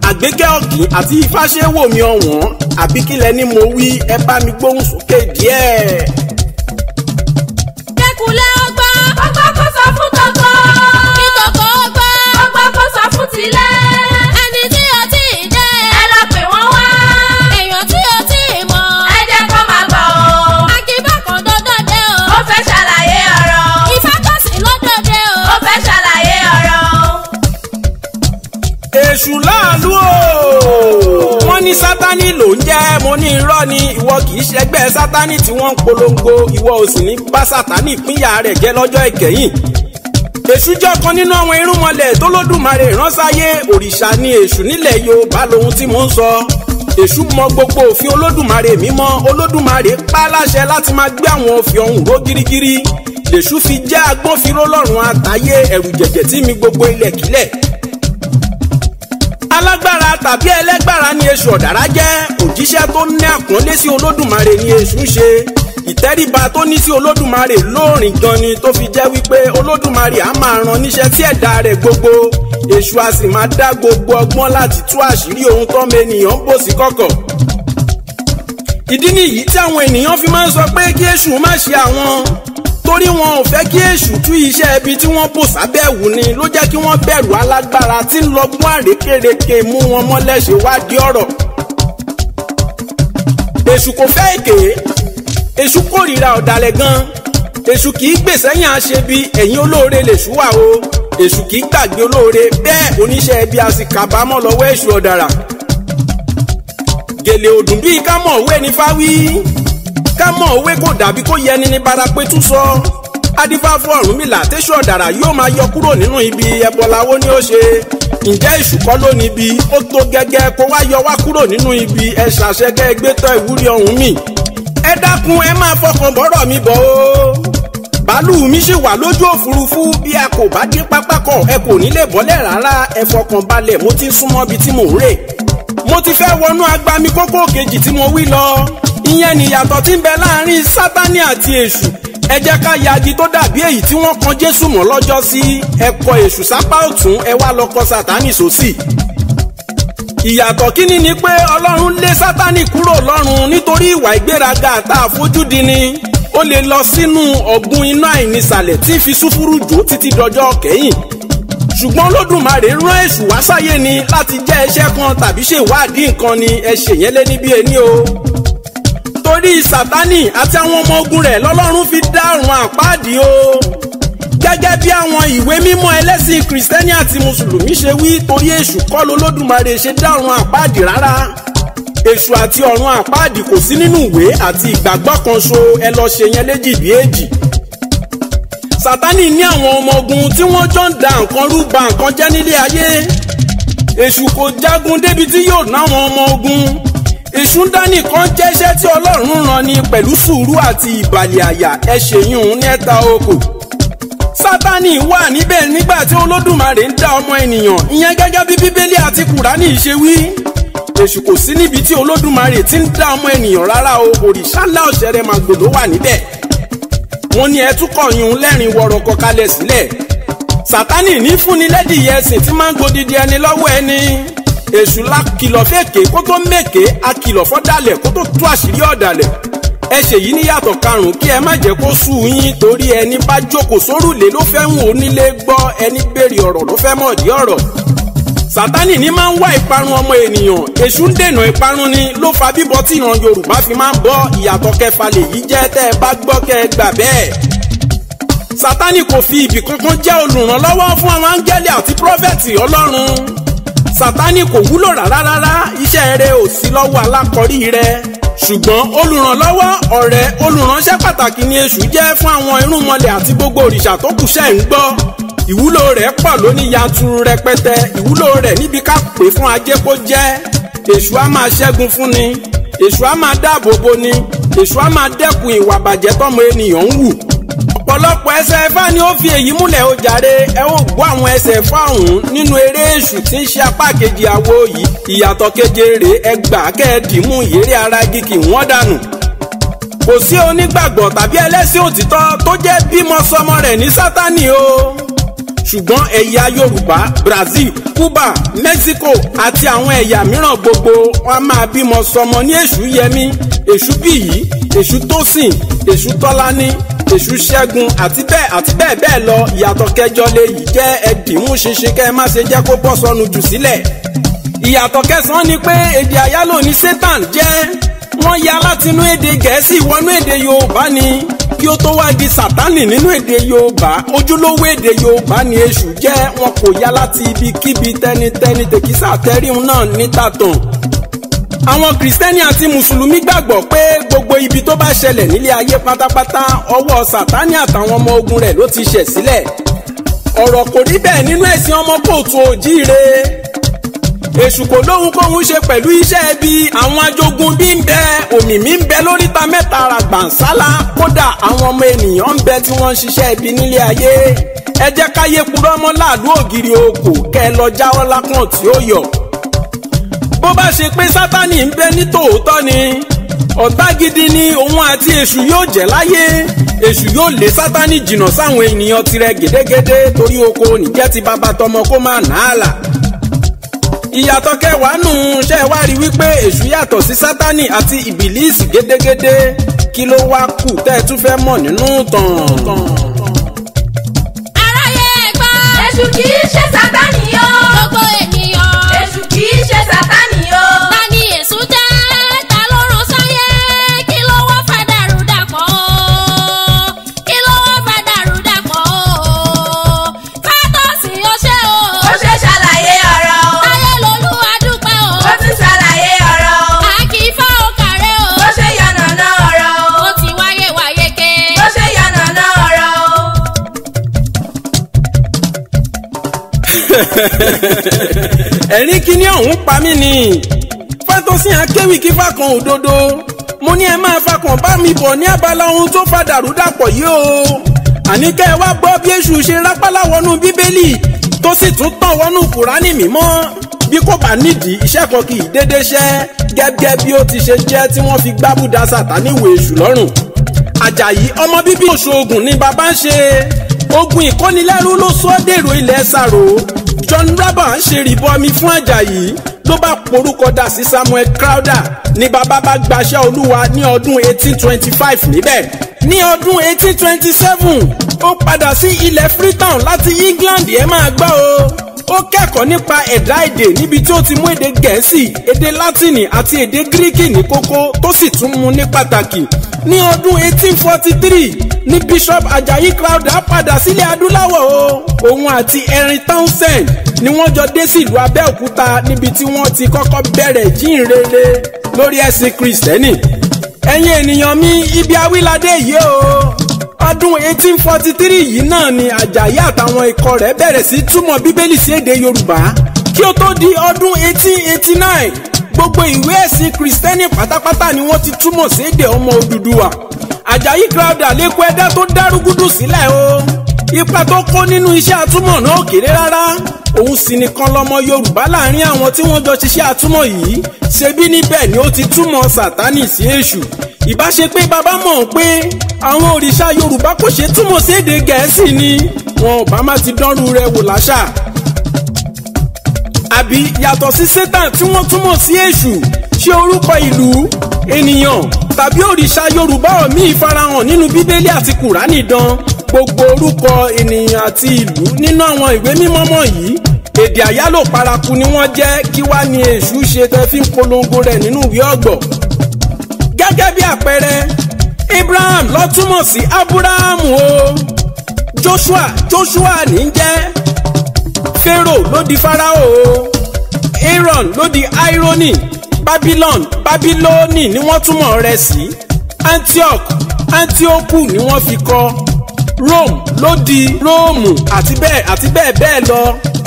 Àgbékẹ́ ọ̀gìn àti Ifáṣẹ́wòmí ọ̀wọ́n àbí kílẹ̀ ni mo wí ẹ bá mi gbóhùn sókè díẹ̀. Kẹ́kùlé ọgbà. Ọgbà kó sọ fún tọkọ. Kí tọkọ ọgbà. Ọgbà kó sọ fún tilẹ̀. Ẹni tí o ti jẹ́. Ẹ lọ pè wọ́n wá. Èèyàn tí o ti mọ̀. Ẹ jẹ́ kó máa bọ̀ o. Akífákàndodo dé o. Ó fẹ́ ṣàlàyé ọ̀rọ̀. Ifátósìn ló dòde o. Ó fẹ́ ṣàlàyé ọ̀rọ̀. Èṣù láàlú o. Wọ́n ní Sátánì ló ń jẹ́ mo ní irọ́ ni ìwọ kì í ṣẹgbẹ́ Sátánì tí wọ́n ń polongo ìwọ ò sì ní bá Sátánì pínyà rẹ̀ jẹ́ lọ́jọ́ ìkẹyìn. Èṣù jẹ́ ọ̀kan nínú àwọn irúnmọlẹ̀ tó lódùmarè ránṣáyé òrìṣà ni èṣù nílẹ̀ Yorùbá lohun tí mò ń sọ. Èṣù mọ gbogbo òfin Olódùmarè mímọ́ Olódùmarè pa láṣẹ láti máa gbé àwọn òfin ọ̀hún ró gírígírí. Lèṣù fi jẹ́ agbófinró lọ́run àtayé ẹ̀rù jẹ̀jẹ̀ tí mi gbogbo ilẹ̀ kílẹ̀. Alágbára tàbí ẹlẹ́gbára ni èṣù ọ̀dàrà jẹ́ òjíṣẹ́ tó ní àpọ́nlé sí Olódùmarè ni èṣù ń ṣe ìtẹríba tó ní sí Olódùmarè lóòrìn gan ni tó fi jẹ́ wípé Olódùmarè á máa rán níṣẹ́ sí ẹ̀dá rẹ̀ gbogbo èṣù á sì máa dá gbogbo ọgbọ́n láti tú àṣírí ohun tọ́mọ ènìyàn ń bò sí kọ̀kọ̀. Ìdí nìyí tí àwọn ènìyàn fi máa ń sọ pé kí èṣù má ṣe àwọn Torí wọn ò fẹ́ kí èṣù tú iṣẹ́ ibi tí wọ́n bò sábẹ́ wù ni ló jẹ́ kí wọ́n bẹ̀rù alágbára tí ń lọ́gbọ́n àrékérekè mú wọn mọ́lẹ̀ ṣe wádìí ọ̀rọ̀. Èṣù kò fẹ́ èké, èṣù kórìíra ọ̀dàlẹ̀ gan. Èṣù kì í gbè sẹ́yìn aṣebi, ẹ̀yìn olóore lèṣù wà o. Èṣù kì í gbàgbé olóore, bẹ́ẹ̀ oníṣẹ́ ibi a sì kábàámọ̀ lọ́wọ́ èṣù ọ̀dàrà. Gèlè òdùn bíi ká mọ̀ òwe ní fáwí, ká mọ̀ òwe kò dàbí kó yẹni ní barapẹ̀tù sọ. Adífá fún Ọ̀rúnmìlà tẹ́sù ọ̀dàrà yóò máa yọ kúrò nínú ibi ẹbọláwó ni ó ṣe. Ǹjẹ́ èṣù kọ́ ló níbi ó tó gẹ́gẹ́ kó wá yọ wá kúrò nínú ibi ẹ ṣàṣẹgẹ́ gbẹ́tọ̀ ìwúrí ọ̀hún mi. Ẹ dákun, ẹ máa fọkàn bọ́rọ̀ mi bọ̀ o. Bàálù mi ṣì wà lójú òfurufú, bí a kò bá dé pápákọ̀ ẹ kò ní lè bọ́lẹ̀ rárá. Ẹ fọkàn balẹ̀, mo ti ń súnmọ́ ibi tí mò ń rè. Mo ti fẹ́ wọnú agbami kókó kejì tí mo wí lọ. Ìyẹn nìyàtọ̀ tí ń bẹ láàrin Sátánì àti èṣù. Ẹ jẹ́ ká yagi tó dàbí èyí tí wọ́n kan Jésù mọ́ lọ́jọ́ sí. Ẹ kọ èṣù sápá ọ̀tún, ẹ wá lọ kọ Sátánì sósì. Ìyàtọ̀ kíní ni pé Ọlọ́run lé Sátánì kúrò lọ́run nítorí ìwà ìgbéraga àtà àfojúdi ni. Ó lè lọ sínú ọ̀gbun iná àìnísàlẹ̀ tí fi súfúrú jò títí dọjọ́ kẹ́yìn. Ṣùgbọ́n Olódùmarè rán èṣù wá sáyé ni láti jẹ́ iṣẹ́ kan tàbí ṣèwádìí nǹkan ni. Ẹ ṣèyẹn lé níbi ẹni o. Torí Sátánì àti àwọn ọmọ ogun rẹ̀ lọ́lọ́run fi dá ọ̀run àpáàdì o. Gẹ́gẹ́ bí àwọn ìwé mímọ́ ẹlẹ́sìn Kìrìsìtẹ́nì àti Mùsùlùmí ṣe wí, torí èṣù kọ́ lolódùmarè ṣe dá ọ̀run àpáàdì rárá. Èṣù àti ọ̀run àpáàdì kò sí nínú ìwé àti ìgbàgbọ́ kan ṣo, ẹ lọ ṣe yẹn léjì bí èjì. Sátánì ní àwọn ọmọ ogun tí wọ́n jọ ń da nǹkan rú ba nǹkan jẹ́ nílé ayé. Èṣù kò jagun débi tí yóò ná àwọn ọmọ ogun. Èṣù ń dá nìkan jẹ́ṣẹ́ tí Ọlọ́run rán ni pẹ̀lú sùúrù àti ìbàlẹ̀ àyà. Ẹ ṣèyún ní ẹ̀ta oko. Sátánì wà níbẹ̀ nígbà tí Olódùmarè ń dá ọmọ ènìyàn, ìyẹn gẹ́gẹ́ bí Bíbélì àti Kùránì ṣe wí. Èṣù kò sí níbi tí Olódùmarè ti ń dá ọmọ ènìyàn rárá o. Òrìṣà ńlá ọ̀ṣẹ̀rẹ̀ màgbòdo wà níbẹ̀. Wọ́n ní ẹ tún kọ̀yún lẹ́rìn wọ̀rọ̀kọ̀ kalẹ̀ sílẹ̀. Sátánì ní fúnni lẹ́dìyẹ ẹ̀sìn tí máa ń gbódìdí ẹni lọ́wọ́ ẹni. Èṣù la kìlọ̀ fèké kó tó mèké, a kìlọ̀ fọ́dàlẹ̀ kó tó tú àṣírí ọ̀dàlẹ̀. Ẹ ṣèyí níyàtọ̀ karùn-ún kí ẹ má jẹ́ kó sú yín, torí ẹni bá jókòó sórùlé ló fẹ́ ń onílé gbọ́, ẹni béèrè ọ̀rọ̀ ló fẹ́ mọ̀dí ọ̀rọ̀. Sátánì ní máa ń wá ìparun ọmọ ènìyàn. Èṣù ń dènà ìparun ni ló fa bíbọ tí ìran Yorùbá fi máa ń bọ. Ìyàtọ̀ kẹfà lèyí jẹ́, tẹ́ ẹ bá gbọ́ kẹ́ ẹ gbà bẹ́ẹ̀. Sátánì kò fi ibì kankan jẹ́ olùrànlọ́wọ́ fún àwọn áńgẹ́lì àti prọfẹ̀tì Ọlọ́run. Sátánì kò wúlò rárá rárá, iṣẹ́ rẹ̀ ò sí lọ́wọ́ alákọ̀rí rẹ̀. Ṣùgbọ́n olùrànlọ́wọ́, ọ̀rẹ́, olùránṣẹ́ pàtàkì ni èṣù jẹ́ fún àwọn irúnmọlẹ̀ àti gbogbo òrìṣà tó kù ṣẹ́ ń gbọ́. Ìwúlò rẹ̀ pọ̀ lóní yanturu rẹpẹtẹ. Ìwúlò rẹ̀ níbi ká pè fún ajé kó jẹ́. Èṣù á máa ṣẹ́gun fún ni, èṣù á máa dáàbò bo ni, èṣù á máa dẹ́kun ìwà bàjẹ́ tọ́mọ ènìyàn ń wù. Ọ̀pọ̀lọpọ̀ ẹsẹ̀ Ifá ni ó fi èyí múlẹ̀ ó jàre. Ẹ ó gbọ́ àwọn ẹsẹ̀ Ifá ọ̀hún nínú eré èṣù tí ń ṣe apá kejì àwo yìí. Ìyàtọ̀ keje rèé, ẹ gbà kẹ́ ẹ dìímú ìyéré ara igi kì wọ́n dànù. Kò sí onígbàgbọ́ tàbí ẹlẹ́sìn òtítọ́ tó jẹ́ bímọ sọmọ rẹ̀ ní Sátánì o. Ṣùgbọ́n ẹ̀yà Yorùbá, Brazil, Cuba, Mexico àti àwọn ẹ̀yà mìíràn gbogbo wọn máa bímọ sọmọ ní èṣù Yẹmí, èṣù Bíyì, èṣù Tósìn, èṣù Tọ́lání, èṣù Ṣẹ́gun àti bẹ́ẹ̀ àti bẹ́ẹ̀ bẹ́ẹ̀ lọ. Ìyàtọ̀ kẹjọ lèyí jẹ́, ẹ dìímú ṣinṣin kẹ́ ẹ má ṣe jẹ́ kó bọ́ sọnù jù sílẹ̀. Ìyàtọ̀ kẹsàn-án ni pé èdè àyálò ní Satan jẹ́. Wọ́n ya látinú èdè Gẹ̀ẹ́sì wọnú èdè Yorùbá ni kí ó tó wá di Sátánì nínú èdè Yorùbá. Ojúlówó èdè Yorùbá ni èṣù jẹ́, wọn kò ya láti ibikíbi tẹnitẹni tèkísà tẹríhun náà ní tàtàn. Àwọn Kìrìsìtẹ́nì àti Mùsùlùmí gbàgbọ́ pé gbogbo ibi tó bá ṣẹlẹ̀ nílé ayé pátápátá, ọwọ́ Sátánì àtàwọn ọmọ ogun rẹ̀ ló ti ṣẹ̀ sílẹ̀. Ọ̀rọ̀ kò rí bẹ́ẹ̀ nínú ẹ̀sìn ọmọ kóòtù òjíire. Èṣù kò lóhunkóhun ṣe pẹ̀lú iṣẹ́ ẹbí. Àwọn ajogun bí ń bẹ, òmìmí ń bẹ lóríta mẹ́ta ràgbàǹsálà. Kódà àwọn ọmọ ènìyàn ń bẹ tí wọ́n ń ṣiṣẹ́ ẹbí nílé ayé. Ẹ jẹ́ káyé purọ́ mọ́ láàlú ògiri okò kẹ́ ẹ lọ jáwọ́ lákàn tí ó yọ. Bó bá ṣe pé Sátánì ń bẹ ní tòótọ́ ni, ọ̀tá gidi ni òun àti èṣù yóò jẹ́ láyé. Èṣù yóò lé Sátánì jìnnà sáwọn ènìyàn tirẹ̀ gédégédé, torí oko nìjẹ́ ti bàbá tọmọ kó má nàálà. Ìyàtọ̀ kẹwàá nù, ṣe wá rí wípé èṣù yàtọ̀ sí Sátánì àti ìbílísì gédégédé. Kí ló wá kù tẹ́ ẹ tún fẹ́ mọ̀ nínú tàn. Aráyé gbọ́. Èṣù kì í ṣe Sátánì o. Gbogbo ènìyàn. Èṣù kì í ṣe Sátánì o. Ta ni Èṣù jẹ́? Ta ló rán sáyé? Kí ló wá fà dàrúdàpọ̀ o? Kí ló wá fà dàrúdàpọ̀ o? Fátọ́sì ó ṣe o. Ó ṣe ṣàlàyé ọ̀rọ̀ o. Táyé lolú adúpẹ́ o. Ó tún ṣàlàyé ọ̀rọ̀ o. Àkìfá ó kàrẹ́ o. Ó ṣe yànnàná ọ̀rọ̀ o. Ó ti wáyé wáyé ké. Ó ṣe yànnàná ọ̀rọ̀ o. Ẹ̀rín kíní ọ̀hún pa mí ni. Fátósìn akéwì kí fákan òdodo. Mo ní ẹ máa fakàn bá mi bọ̀ ní abala ohun tó fa dàrúdàpọ̀ yìí o. Àní kẹ́ ẹ wá gbọ́ bí Èṣù ṣe rápálá wọnú Bíbélì tó sì tún tàn wọnú Kùránì mímọ́. Bí kò bá nídìí, iṣẹ́ kan kì í dédé ṣẹ́, gẹ́gẹ́ bí ó ti ṣe jẹ́ tí wọ́n fi gbábùdá Sàtánì wò Èṣù lọ́rùn. Àjàyí ọmọ bíbí Òṣoògùn ni bàbá ń ṣe. Ogun ìkónilẹ́rú ló sọ dèrò ilẹ̀ Sàrò. John Rabba ń ṣe rìbọmi fún Àjàyí ló bá porúkọ dà sí Samuel Crowther ní bàbá bá gbaṣẹ́ Olúwa ní ọdún 1825 níbẹ̀. Ní ọdún 1827 ó padà sí ilẹ̀ Freetown láti England. Ẹ máa gbọ́ o. Ó kẹ́kọ̀ọ́ nípa ẹ̀dá èdè níbi tí ó ti mú èdè Gẹ̀ẹ́sì, èdè Látìnì àti èdè Gíríkì ní kókó, tó sì tún mú ní pàtàkì. Ní ọdún 1843 ní Bishop Ajayi Crowther padà sílẹ̀ adúláwọ̀ o. Òun àti Henry Townsend ni wọ́n jọ dé sílùú Abẹ́òkúta níbi tí wọ́n ti kọ́kọ́ bẹ̀rẹ̀ jíǹrere lórí ẹ̀sìn Kristẹni. Ẹ̀yin ènìyàn mi, ibi awíládé yìí o. Ọdún 1843 yìí náà ni Àjàyí àtàwọn ikọ̀ rẹ̀ bẹ̀rẹ̀ sí túmọ̀ Bíbélì sí èdè Yorùbá. Kí ó tó di ọdún 1889, gbogbo ìwé ẹ̀sìn Kristẹni pátápátá ni wọ́n ti túmọ̀ sí èdè ọmọ Odùduwà. Àjàyí Crowther lẹ́kọ̀ọ́ ẹ̀dá tó dárúgúdù sílẹ̀ o. Ipa tó kó nínú iṣẹ́ àtúmọ̀ náà ò kéré rárá. Òun sì nìkan lọmọ Yorùbá láàrin àwọn tí wọ́n jọ ṣiṣẹ́ àtúmọ̀ yìí. Ṣebí níbẹ̀ ni ó ti túmọ̀ Sátánì sí Èṣù. Ìbá ṣe pé bàbá mọ̀ pé àwọn òrìṣà Yorùbá kò ṣe túmọ̀ sí èdè Gẹ̀ẹ́sì ni, wọn ò bá má ti dánrú rẹ̀ wò láṣà. Àbí yàtọ̀ sí Sátán tí wọ́n túmọ̀ sí Èṣù, ṣé orúkọ ìlú, ènìyàn tàbí òrìṣà Yorùbá míì farahàn nínú Bíbélì àti Kùránì dán? Gbogbo orúkọ ènìyàn àti ìlú nínú àwọn ìwé mímọ́ wọ̀nyí, èdè àyálò paraku ni wọ́n jẹ́. Kí wá ní Èṣù ṣe tẹ́ fi ń polongo rẹ̀ nínú ìwé ọ̀gbọ̀? Gẹ́gẹ́ bí àpẹẹrẹ, Abraham ló túmọ̀ sí Abúráhámù o. Joshua Joshua ní jẹ́. Pharaoh ló di Fáráò o. Aaron ló di Ironi. Babylon Babilónì ni wọ́n túmọ̀ rẹ̀ sí. Antioch Antioku ni wọ́n fi kọ. Rome ló di Róòmù, àti bẹ́ẹ̀ àti bẹ́ẹ̀ bẹ́ẹ̀ lọ.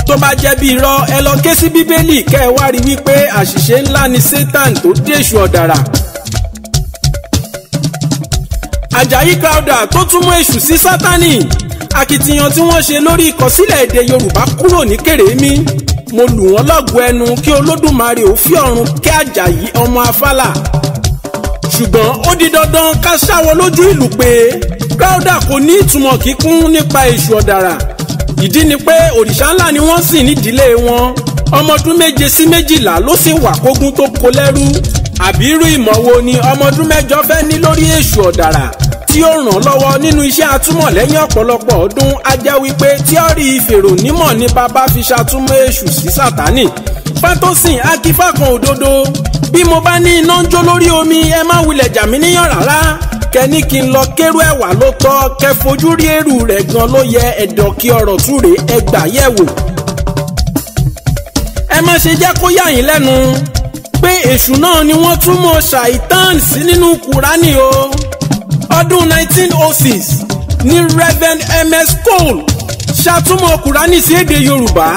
Tó bá jẹ́ bí irọ́, ẹ lọ ké sí Bíbélì kẹ́ ẹ wá rí wípé àṣìṣe ńlá ni Satan tó dèṣù ọ̀dàrà. Àjàyí Crowther tó túmọ̀ Èṣù sí Sátánì, akitiyan tí wọ́n ṣe lórí ìkọsílẹ̀ èdè Yorùbá kúrò ní kèrémí. Mo lù wọ́n lọ́gọ ẹnu kí Olódùmarè ó fi ọ̀run kẹ́ Àjàyí ọmọ Afálà. Ṣùgbọ́n ó di dandan ká ṣáwọ́ lójú ìlú pé Crowther kò ní ìtumọ̀ kíkún nípa Èṣù ọ̀dàrà. Ìdí ni pé òrìṣà ńlá ni wọ́n sìn nídìílé wọn. Ọmọ ọdún 7 sí 12 ló sì wà kógún tó kó lẹ́rú. Àbí irú ìmọ̀ wo ni ọmọ ọdún 8 fẹ́ ní lórí Èṣù ọ̀dàrà tí ó ràn lọ́wọ́ nínú iṣẹ́ àtúmọ̀ lẹ́yìn ọ̀pọ̀lọpọ̀ ọdún? Á jẹ́ wípé tíọ́rì ìfèrò nímọ̀ ni bàbá fi ṣàtúmọ̀ Èṣù sí Sátánì. Fátósìn akífàkan òdodo, bí mo bá ní iná ń jó lórí omi, ẹ má wulẹ̀ jà mí níyàn rárá. Kẹ́ni kí n lọ kérú ẹ̀wà ló tọ́, kẹ́ fojú rí èrú rẹ̀ gan ló yẹ. Ẹ̀dọ̀ kí ọ̀rọ̀ túre ẹ gbà yẹ̀ wò. Ẹ má ṣe jẹ́ kó yà yín lẹ́nu pé Èṣù náà ni wọ́n túmọ̀ ṣàìtàn sí nínú Kùránì o. Ọdún 1906 ní Reverend M.S. Cole ṣàtúmọ̀ Kùránì sí èdè Yorùbá.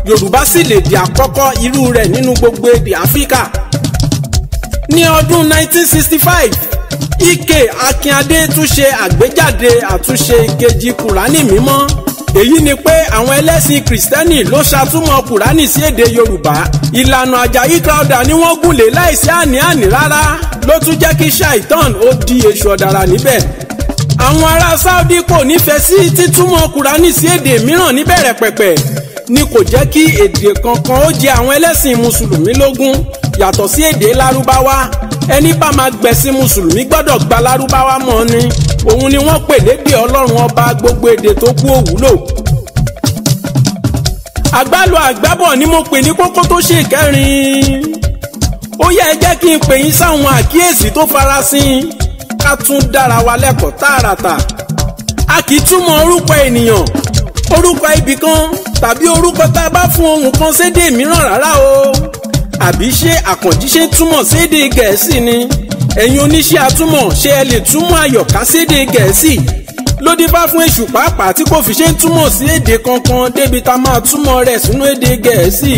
Yorùbá sì lè di àkọ́kọ́ irú rẹ̀ nínú gbogbo èdè Áfíríkà. Ní ọdún 1965, Ike Akínadé tún ṣe àgbéjáde àtúnṣe ìkejì Kùránì mímọ́. Èyí ni pé àwọn ẹlẹ́sìn Kìrìsìtẹ́nì ló ṣàtúmọ̀ Kùránì sí èdè Yorùbá. Ìlànà Àjàyí Crowther ni wọ́n gùnlé láìsí àní-àní rárá, ló tún jẹ́ kí Ṣàìtàn ó di Èṣù ọ̀dàrà níbẹ̀. Àwọn ará Saudi kò nífẹ̀ẹ́ sí títúmọ̀ Kùránì sí èdè mìíràn níbẹ̀rẹ̀ pẹ̀pẹ̀, ni kò jẹ́ kí èdè kankan ó jẹ àwọn ẹlẹ́sìn Mùsùlùmí lógún yàtọ̀ sí èdè Lárúbáwá. Ẹni bá máa gbẹ̀sìn mùsùlùmí gbọ́dọ̀ gba lárúbáwá mọ́ ni. Òun ni wọ́n pè lédè Ọlọ́run ọba, gbogbo èdè tó kú òwúlò. Àgbálù àgbábọ̀ ni mo pè ní kókó tó ṣe kẹrin. Ó yẹ ẹ jẹ́ kí n pè yín sáwọn àkíyèsí tó farasin ká tún dára wa lẹ́kọ̀ọ́ tààràtà. A kì í túmọ̀ orúkọ ènìyàn, orúkọ ibì kan tàbí orúkọ tá a bá fún ohun kan sédè mìíràn rárá o. Àbí ṣé Àkànjí ṣe ń túmọ̀ sédè Gẹ̀ẹ́sì ni? Ẹ̀yin oníṣẹ́ atúmọ̀, ṣé ẹ lè túmọ̀ Àyọ̀ká sédè Gẹ̀ẹ́sì? Ló dífá fún èṣù pàápàá tí kò fi ṣe ń túmọ̀ sí èdè kankan débi tá a máa túmọ̀ rẹ̀ sínú èdè Gẹ̀ẹ́sì.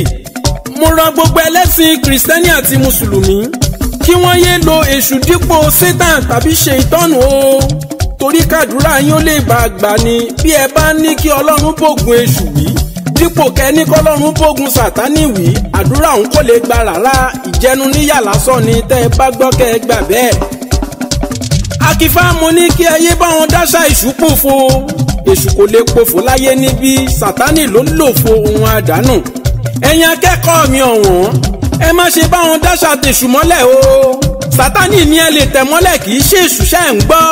Mo rọ gbogbo ẹlẹ́sìn Kìrìsìtẹ́nì àti Mùsùlùmí kí wọ́n yé lo èṣù dípò Satan tàbí ṣèitọ́nù o, torí kàdúrà yín ó lè bá a gbà ni. Bí ẹ bá ní kí Ọlọ́run bògùn èṣù wí dípò kẹ́ni kọ́lọ́run bógun Sátánì wí, àdúrà òun kò lè gbà rárá. Ìjẹnu níyà lásán ni tẹ́ ẹ bá gbọ́ kẹ́ ẹ gbà bẹ́ẹ̀. Akífá mo ní kí ẹyẹ bá wọn dáṣà èṣù pòfo. Èṣù kò lè pòfo láyé níbí, Sátánì ló ń lòfo ohun àdánù. Ẹ̀yin akẹ́kọ̀ọ́ mi ọ̀wọ́n, ẹ má ṣe bá wọn dáṣà tèṣù mọ́lẹ̀ o. Sátánì ni ẹ lè tẹ̀ mọ́lẹ̀, kì í ṣe èṣù, ṣẹ́ ń gbọ́.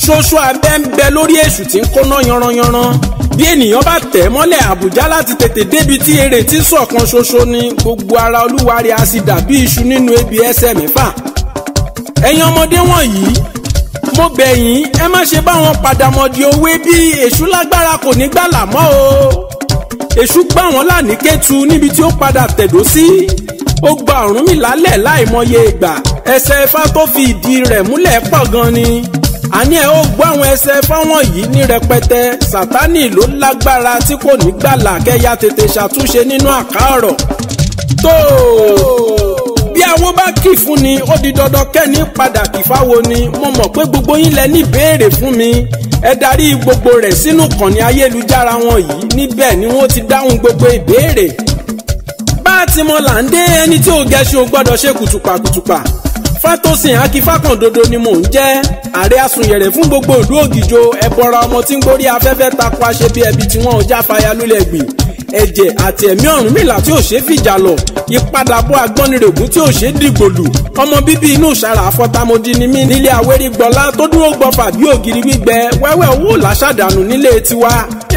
Ṣoṣo abẹ́ ń bẹ lórí èṣù tí ń kóná yanranyanran. Bí ènìyàn bá tẹ̀ mọ́lẹ̀, Àbújá láti tètè débi tí eré tí sọ̀kan ṣoṣo ni gbogbo ara olúwarí a sì dàbí iṣu nínú ebi ẹsẹ̀ mẹ́fà. Ẹ̀yin ọmọdé wọ̀nyí, mo bẹ̀ yín, ẹ má ṣe bá wọn padà mọ̀dí òwe bí èṣù lágbára kò ní gbàlà mọ́ o. Èṣù gbà wọ́n lánìí Kétu níbi tí ó padà tẹ̀dó sí. Ó gba Ọ̀rúnmìlà lẹ̀ láìmọye ìgbà. Ẹsẹ̀ Ifá tó fi ìdí rẹ̀ múlẹ̀ pọ̀ gan ni. Àní ẹ ó gbọ́ àwọn ẹsẹ̀ fáwọn yìí ní rẹpẹtẹ. Sátánì ló lágbára tí kò ní gbàlà, kẹyà tètè ṣàtúnṣe nínú àká ọ̀rọ̀. Tó bí awo bá kì fún ni, ó di dandan kẹ́ni padà kì fáwo ni. Mo mọ̀ pé gbogbo yín lẹ ní ìbéèrè fún mi. Ẹ darí gbogbo rẹ̀ sínú kànnì ayélujára wọn yìí, níbẹ̀ ni wọ́n ti dáhùn gbogbo ìbéèrè. Bá a ti mọ là ń dé, ẹni tí ò gẹṣin ò gbọ́dọ̀ ṣe kùtùpàkùtùpà. Fátósìn Akífákàndodo ni mò ń jẹ́, ààrẹ asùnyẹ̀rẹ̀ fún gbogbo ìlú Ògìjò. Ẹ̀bọra ọmọ tí ń gbórí afẹ́fẹ́ takò aṣebi ẹbí tí wọ́n ò jáfaya lulẹ̀ gbìn. Ẹ̀jẹ̀ àti ẹ̀mí Ọ̀rúnmìlà tí ò ṣe fìjà lọ, ìpadàbọ̀ agbọ́nirègún tí ò ṣe dìgbòlù. Ọmọ bíbí inú ìsàrà àfọ̀tàmọ́dì ni mí nílé Awérígbọ́lá tó dúró gbọ́fà bí ògiri gbígbẹ. Wẹ́wẹ́ owó làṣàdànù nílé tiwa.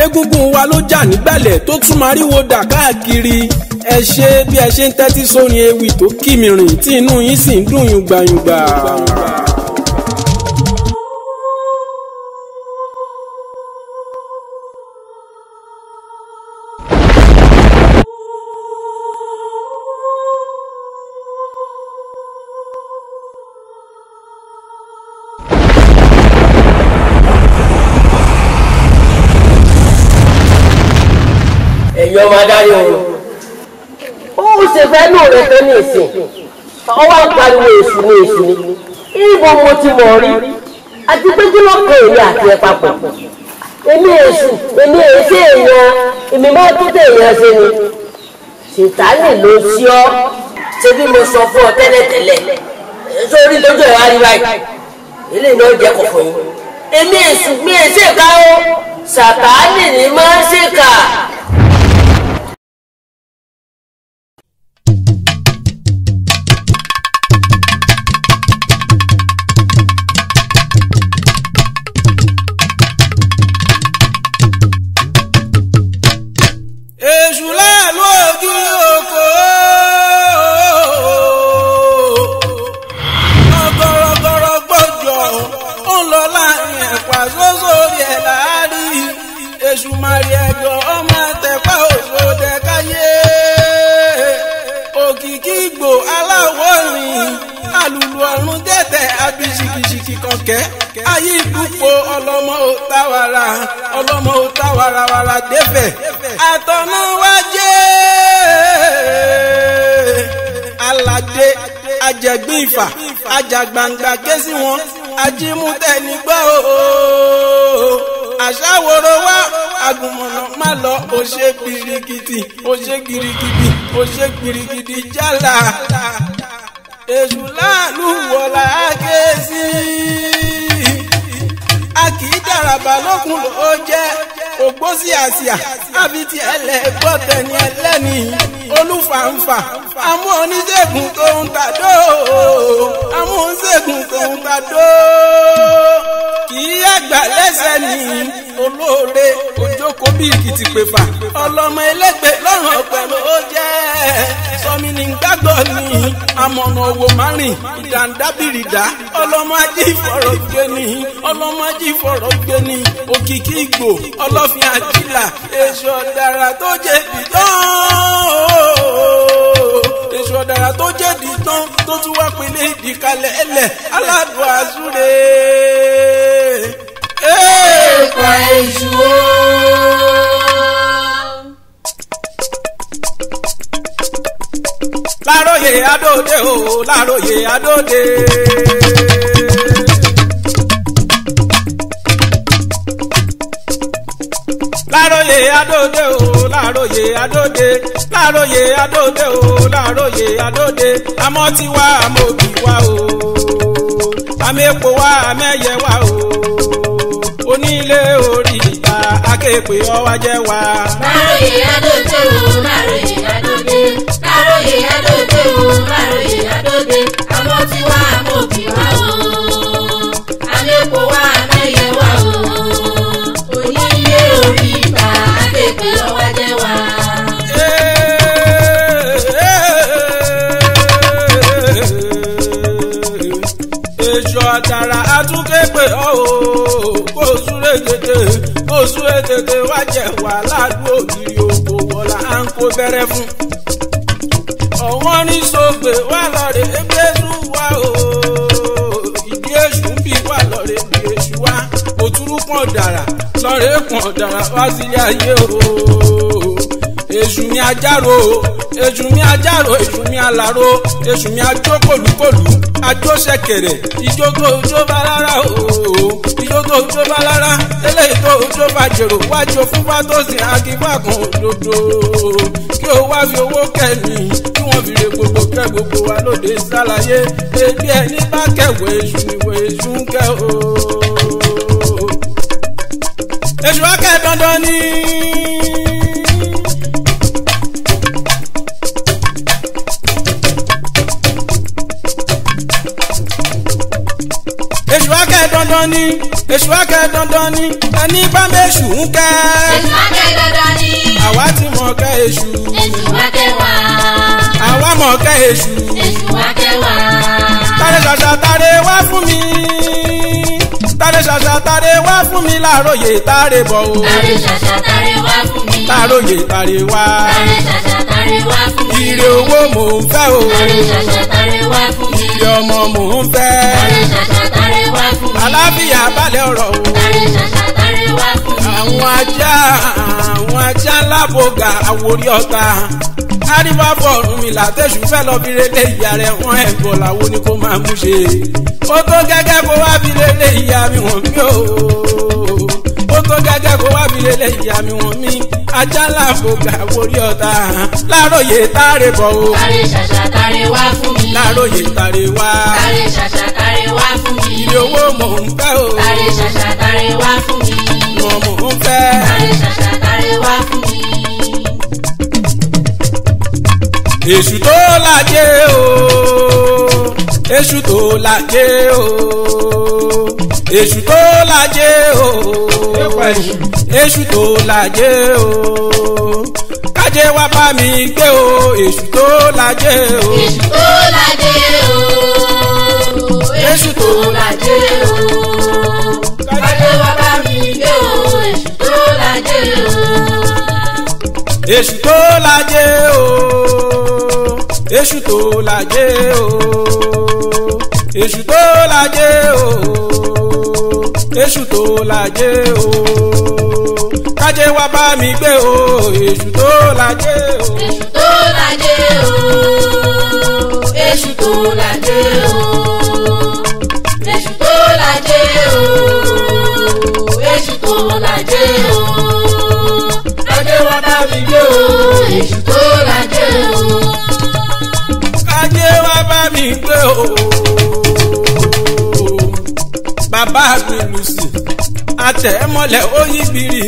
Egungun wa ló jà nígbàlẹ̀ tó tún máríwo dà káàkiri. Ẹ ṣe bí ẹ ṣe ń tẹ́tí sórin ewì tó kí mi rìn tí inú yín sì ń dùn yùngbàyùngbà. Ẹ̀yin ọmọ adarí oorun, ó ṣe fẹ́ nù rẹ tó ní ìsìn, ọwọ́ ń pariwo èṣù ni èṣù ni. Ibo mo ti mọ̀ rí àti pé kí ló kan èmi àti ẹ papọ̀? Èmi èṣù, èmi èṣe èèyàn, èmi máa tó tẹ èèyàn ṣe ni. Sìtánì ló ṣí ọ. Ṣé bí mo sọ fún ọ tẹ́lẹ̀tẹ́lẹ̀, sórí lójú ẹ̀ wá rí báyìí, eléyìí náà jẹ́ kọ̀ fún yín. Èmi èṣù mi èṣe ká o, Sàtánì ni máa ń ṣèkà. Èṣù láàlú ojú oko, ọgọrọgọrọ gbọjọ ó ń lọ láàrin ẹ̀pà sósórí ẹ̀ láàrí. Èṣù màrí ẹ̀jọ̀ ọmọ àtẹ̀pá òṣòdẹ káyé. Òkìkí ìgbò aláwọ̀ rìn alùlù ọ̀run tẹ̀tẹ̀ àbí ṣìkìṣìkì kọ̀kẹ́. Ayé ìdúpọ̀ ọlọ́mọ ò táwara, ọlọ́mọ ò táwarawara débẹ̀. Àtọ̀nà wájé aládé ajẹ̀gbín ìfà ajàgbàǹgbà ké sí wọn ajímútẹ́ni gbọ́ ooo. Àṣàwòrò wá agùnmọ̀nà má lọ, ó ṣe birigidi, ó ṣe girigidi, ó ṣe girigidi jálá. Èṣù láàlú wọ̀lá ké sí. A kì í dàràbà lókun ló jẹ́ ògbósí àsíà àbí tí ẹlẹ́gbọ́tẹ̀ ni ẹlẹ́ni. Olúfàǹfà àmú oníṣègùn tó ń tàdó, àmú oníṣègùn tó ń tàdó, kì í àgbà lẹ́sẹ̀ ní olóore òjókòó bí kìtìpéfà ọlọ́mọ ẹlẹ́gbẹ́ lọ́rùn ọ̀pẹ ló jẹ́ sọmi ní gbàgbọ́ ní amọ̀nà owó márìn ìdàǹdàbìrìdà ọlọ́mọ ajé ìfọ̀rọ̀ gbé ní ọlọ́mọ ajé ìfọ̀rọ̀ gbé ní òkìkí ìgbò ọlọ́fin àjìlá èso ọ̀dàrà tó jẹ́ ìdán èso ọ̀dàrà tó jẹ́ ìdán tó tún wá pélé ìdíkalẹ̀ ẹlẹ̀ aládùn àsúre. Èèpà èṣù o. Láròyé adóde o, Láròyé adóde. Láròyé adóde o, Láròyé adóde. Láròyé adóde o, Láròyé adóde. Àmọ́ tí wá àmọ́ òbí wá o, àmọ́ epo wá àmẹ́yẹ wá o. Onílé orí ìta akéèpé ọwá jẹ́ wa. Láròyé adóde o, Láròyé adóde. Láròyé adóde o, Láròyé adóde. Àmọ́ tí wá àmọ́ òbí wá o, àmẹ́kọ̀ wá àmẹ́yẹ wá o. Onílé orí ìta akéèpé ọwá jẹ́ wa. Èṣù ọ̀dàrà àtúnképe ọ́ o, kó súré tètè, kó súré tètè wá jẹ̀ wá ládùú ògiri òkò wọ̀lá à ń kó bẹ̀rẹ̀ fún. Ọ̀wọ́n ní sọ̀gbẹ̀ wà lọ́rẹ̀ ẹgbẹ́sù wá o, ìdí èṣù ń bì wà lọ́rẹ̀ bí èṣù wá, òtúrú pọ̀n dàrà lọ́rẹ̀ pọ̀n dàrà wá sílé ayé o. Èṣù mi ajáró, èṣù mi ajáró, èṣù mi aláró, èṣù mi ajó kòlúkòlú, ajó ṣẹ̀kẹ̀rẹ̀, ìjókòó ojó bá lára o, ìjókòó ojó bá lára, eléyìí tó ojó bá jèrò wájú fún fátòsí akínfàkùn òdodo, kí o wá fi owó kẹ́mi, kí wọ́n fi re gbogbo kẹ́ gbogbo wa lóde sálàyé, ebi ẹni bá kẹ̀wé èṣù ìwé èṣù ń kẹ́ o. Èṣù akẹ́ dandan ni. Èṣù akẹ́ dandan ni, èṣù akẹ́ dandan ni, ẹni bá mẹ́ṣù ń kẹ́. Èṣù akẹ́ dandan ni. Àwa ti mọ̀ kẹ́ èṣù. Èṣù akẹ́ wá. Àwa mọ̀ kẹ́ èṣù. Èṣù akẹ́ wá. Tàrẹ ṣàṣà tàrẹ wá fún mi. Tàrẹ ṣàṣà tàrẹ wá fún mi Láròyé tàrẹ bọ̀ o. Tàrẹ ṣàṣà tàrẹ wá fún mi. Láròyé tàrẹ wá. Tàrẹ ṣàṣà tàrẹ wá fún mi. Ire owó mò ń fẹ́ o. Tàrẹ ṣàṣà tàrẹ wá fún mi. Ire ọmọ mò ń fẹ́. Tàrẹ ṣàṣà tàrẹ wá fún mi. Àlàáfíà balẹ̀ ọ̀rọ̀ o. Tàrẹ ṣàṣà tàrẹ wá fún mi. Àwọn ajá ńlá bògà àwòrí ọ̀tá. Àríwá fọ̀rùn mi làtẹ̀sù fẹ́ lọ fi relé ìyá rẹ̀ wọ́n ẹ̀ bọ̀ làwọn ni kò máa mú ṣe. Ó tó gẹ́gẹ́ kó wá fi relé ìyá mi wọ̀n mí o. Ó tó gẹ́gẹ́ kó wá fi relé ìyá mi wọ̀n mí. Ajá ńlá bògà àwòrí ọ̀tá. Láròyé tàrẹ bọ̀ o. Tàrẹ ṣàṣà tàrẹ wá fún mi. Láròyé tàrẹ wá. Tàrẹ ṣàṣà tàrẹ wá fún mi. Ire owó mò ń fẹ́ o. Tàrẹ ṣàṣà tàrẹ wá fún mi. Ìwọ̀n mò ń fẹ́. Tàrẹ ṣàṣà tàrẹ wá fún mi. Èṣù tó lájẹ o, èṣù tó lájẹ o, èṣù tó lájẹ o, èṣù tó lájẹ o, kájé wá bá mi gbé o, èṣù tó lájẹ o. Èṣù tó lájẹ o, èṣù tó lájẹ o, kájé wá bá mi gbé o, èṣù tó lájẹ o. Èṣù tó lájẹ o, èṣù tó lájẹ o, èṣù tó lájẹ o, èṣù tó lájẹ o, kájé wá bá mi gbé o, èṣù tó lájẹ o. Èṣù tó lájẹ o, èṣù tó lájẹ o, èṣù tó lájẹ o, èṣù tó lájẹ o, kájé wá bá mi gbé o, èṣù tó lájẹ o. Kájé wá bá mi gbé o. Bàbá mi Lucy àtẹ̀mọ́lẹ̀ ó yí bìrì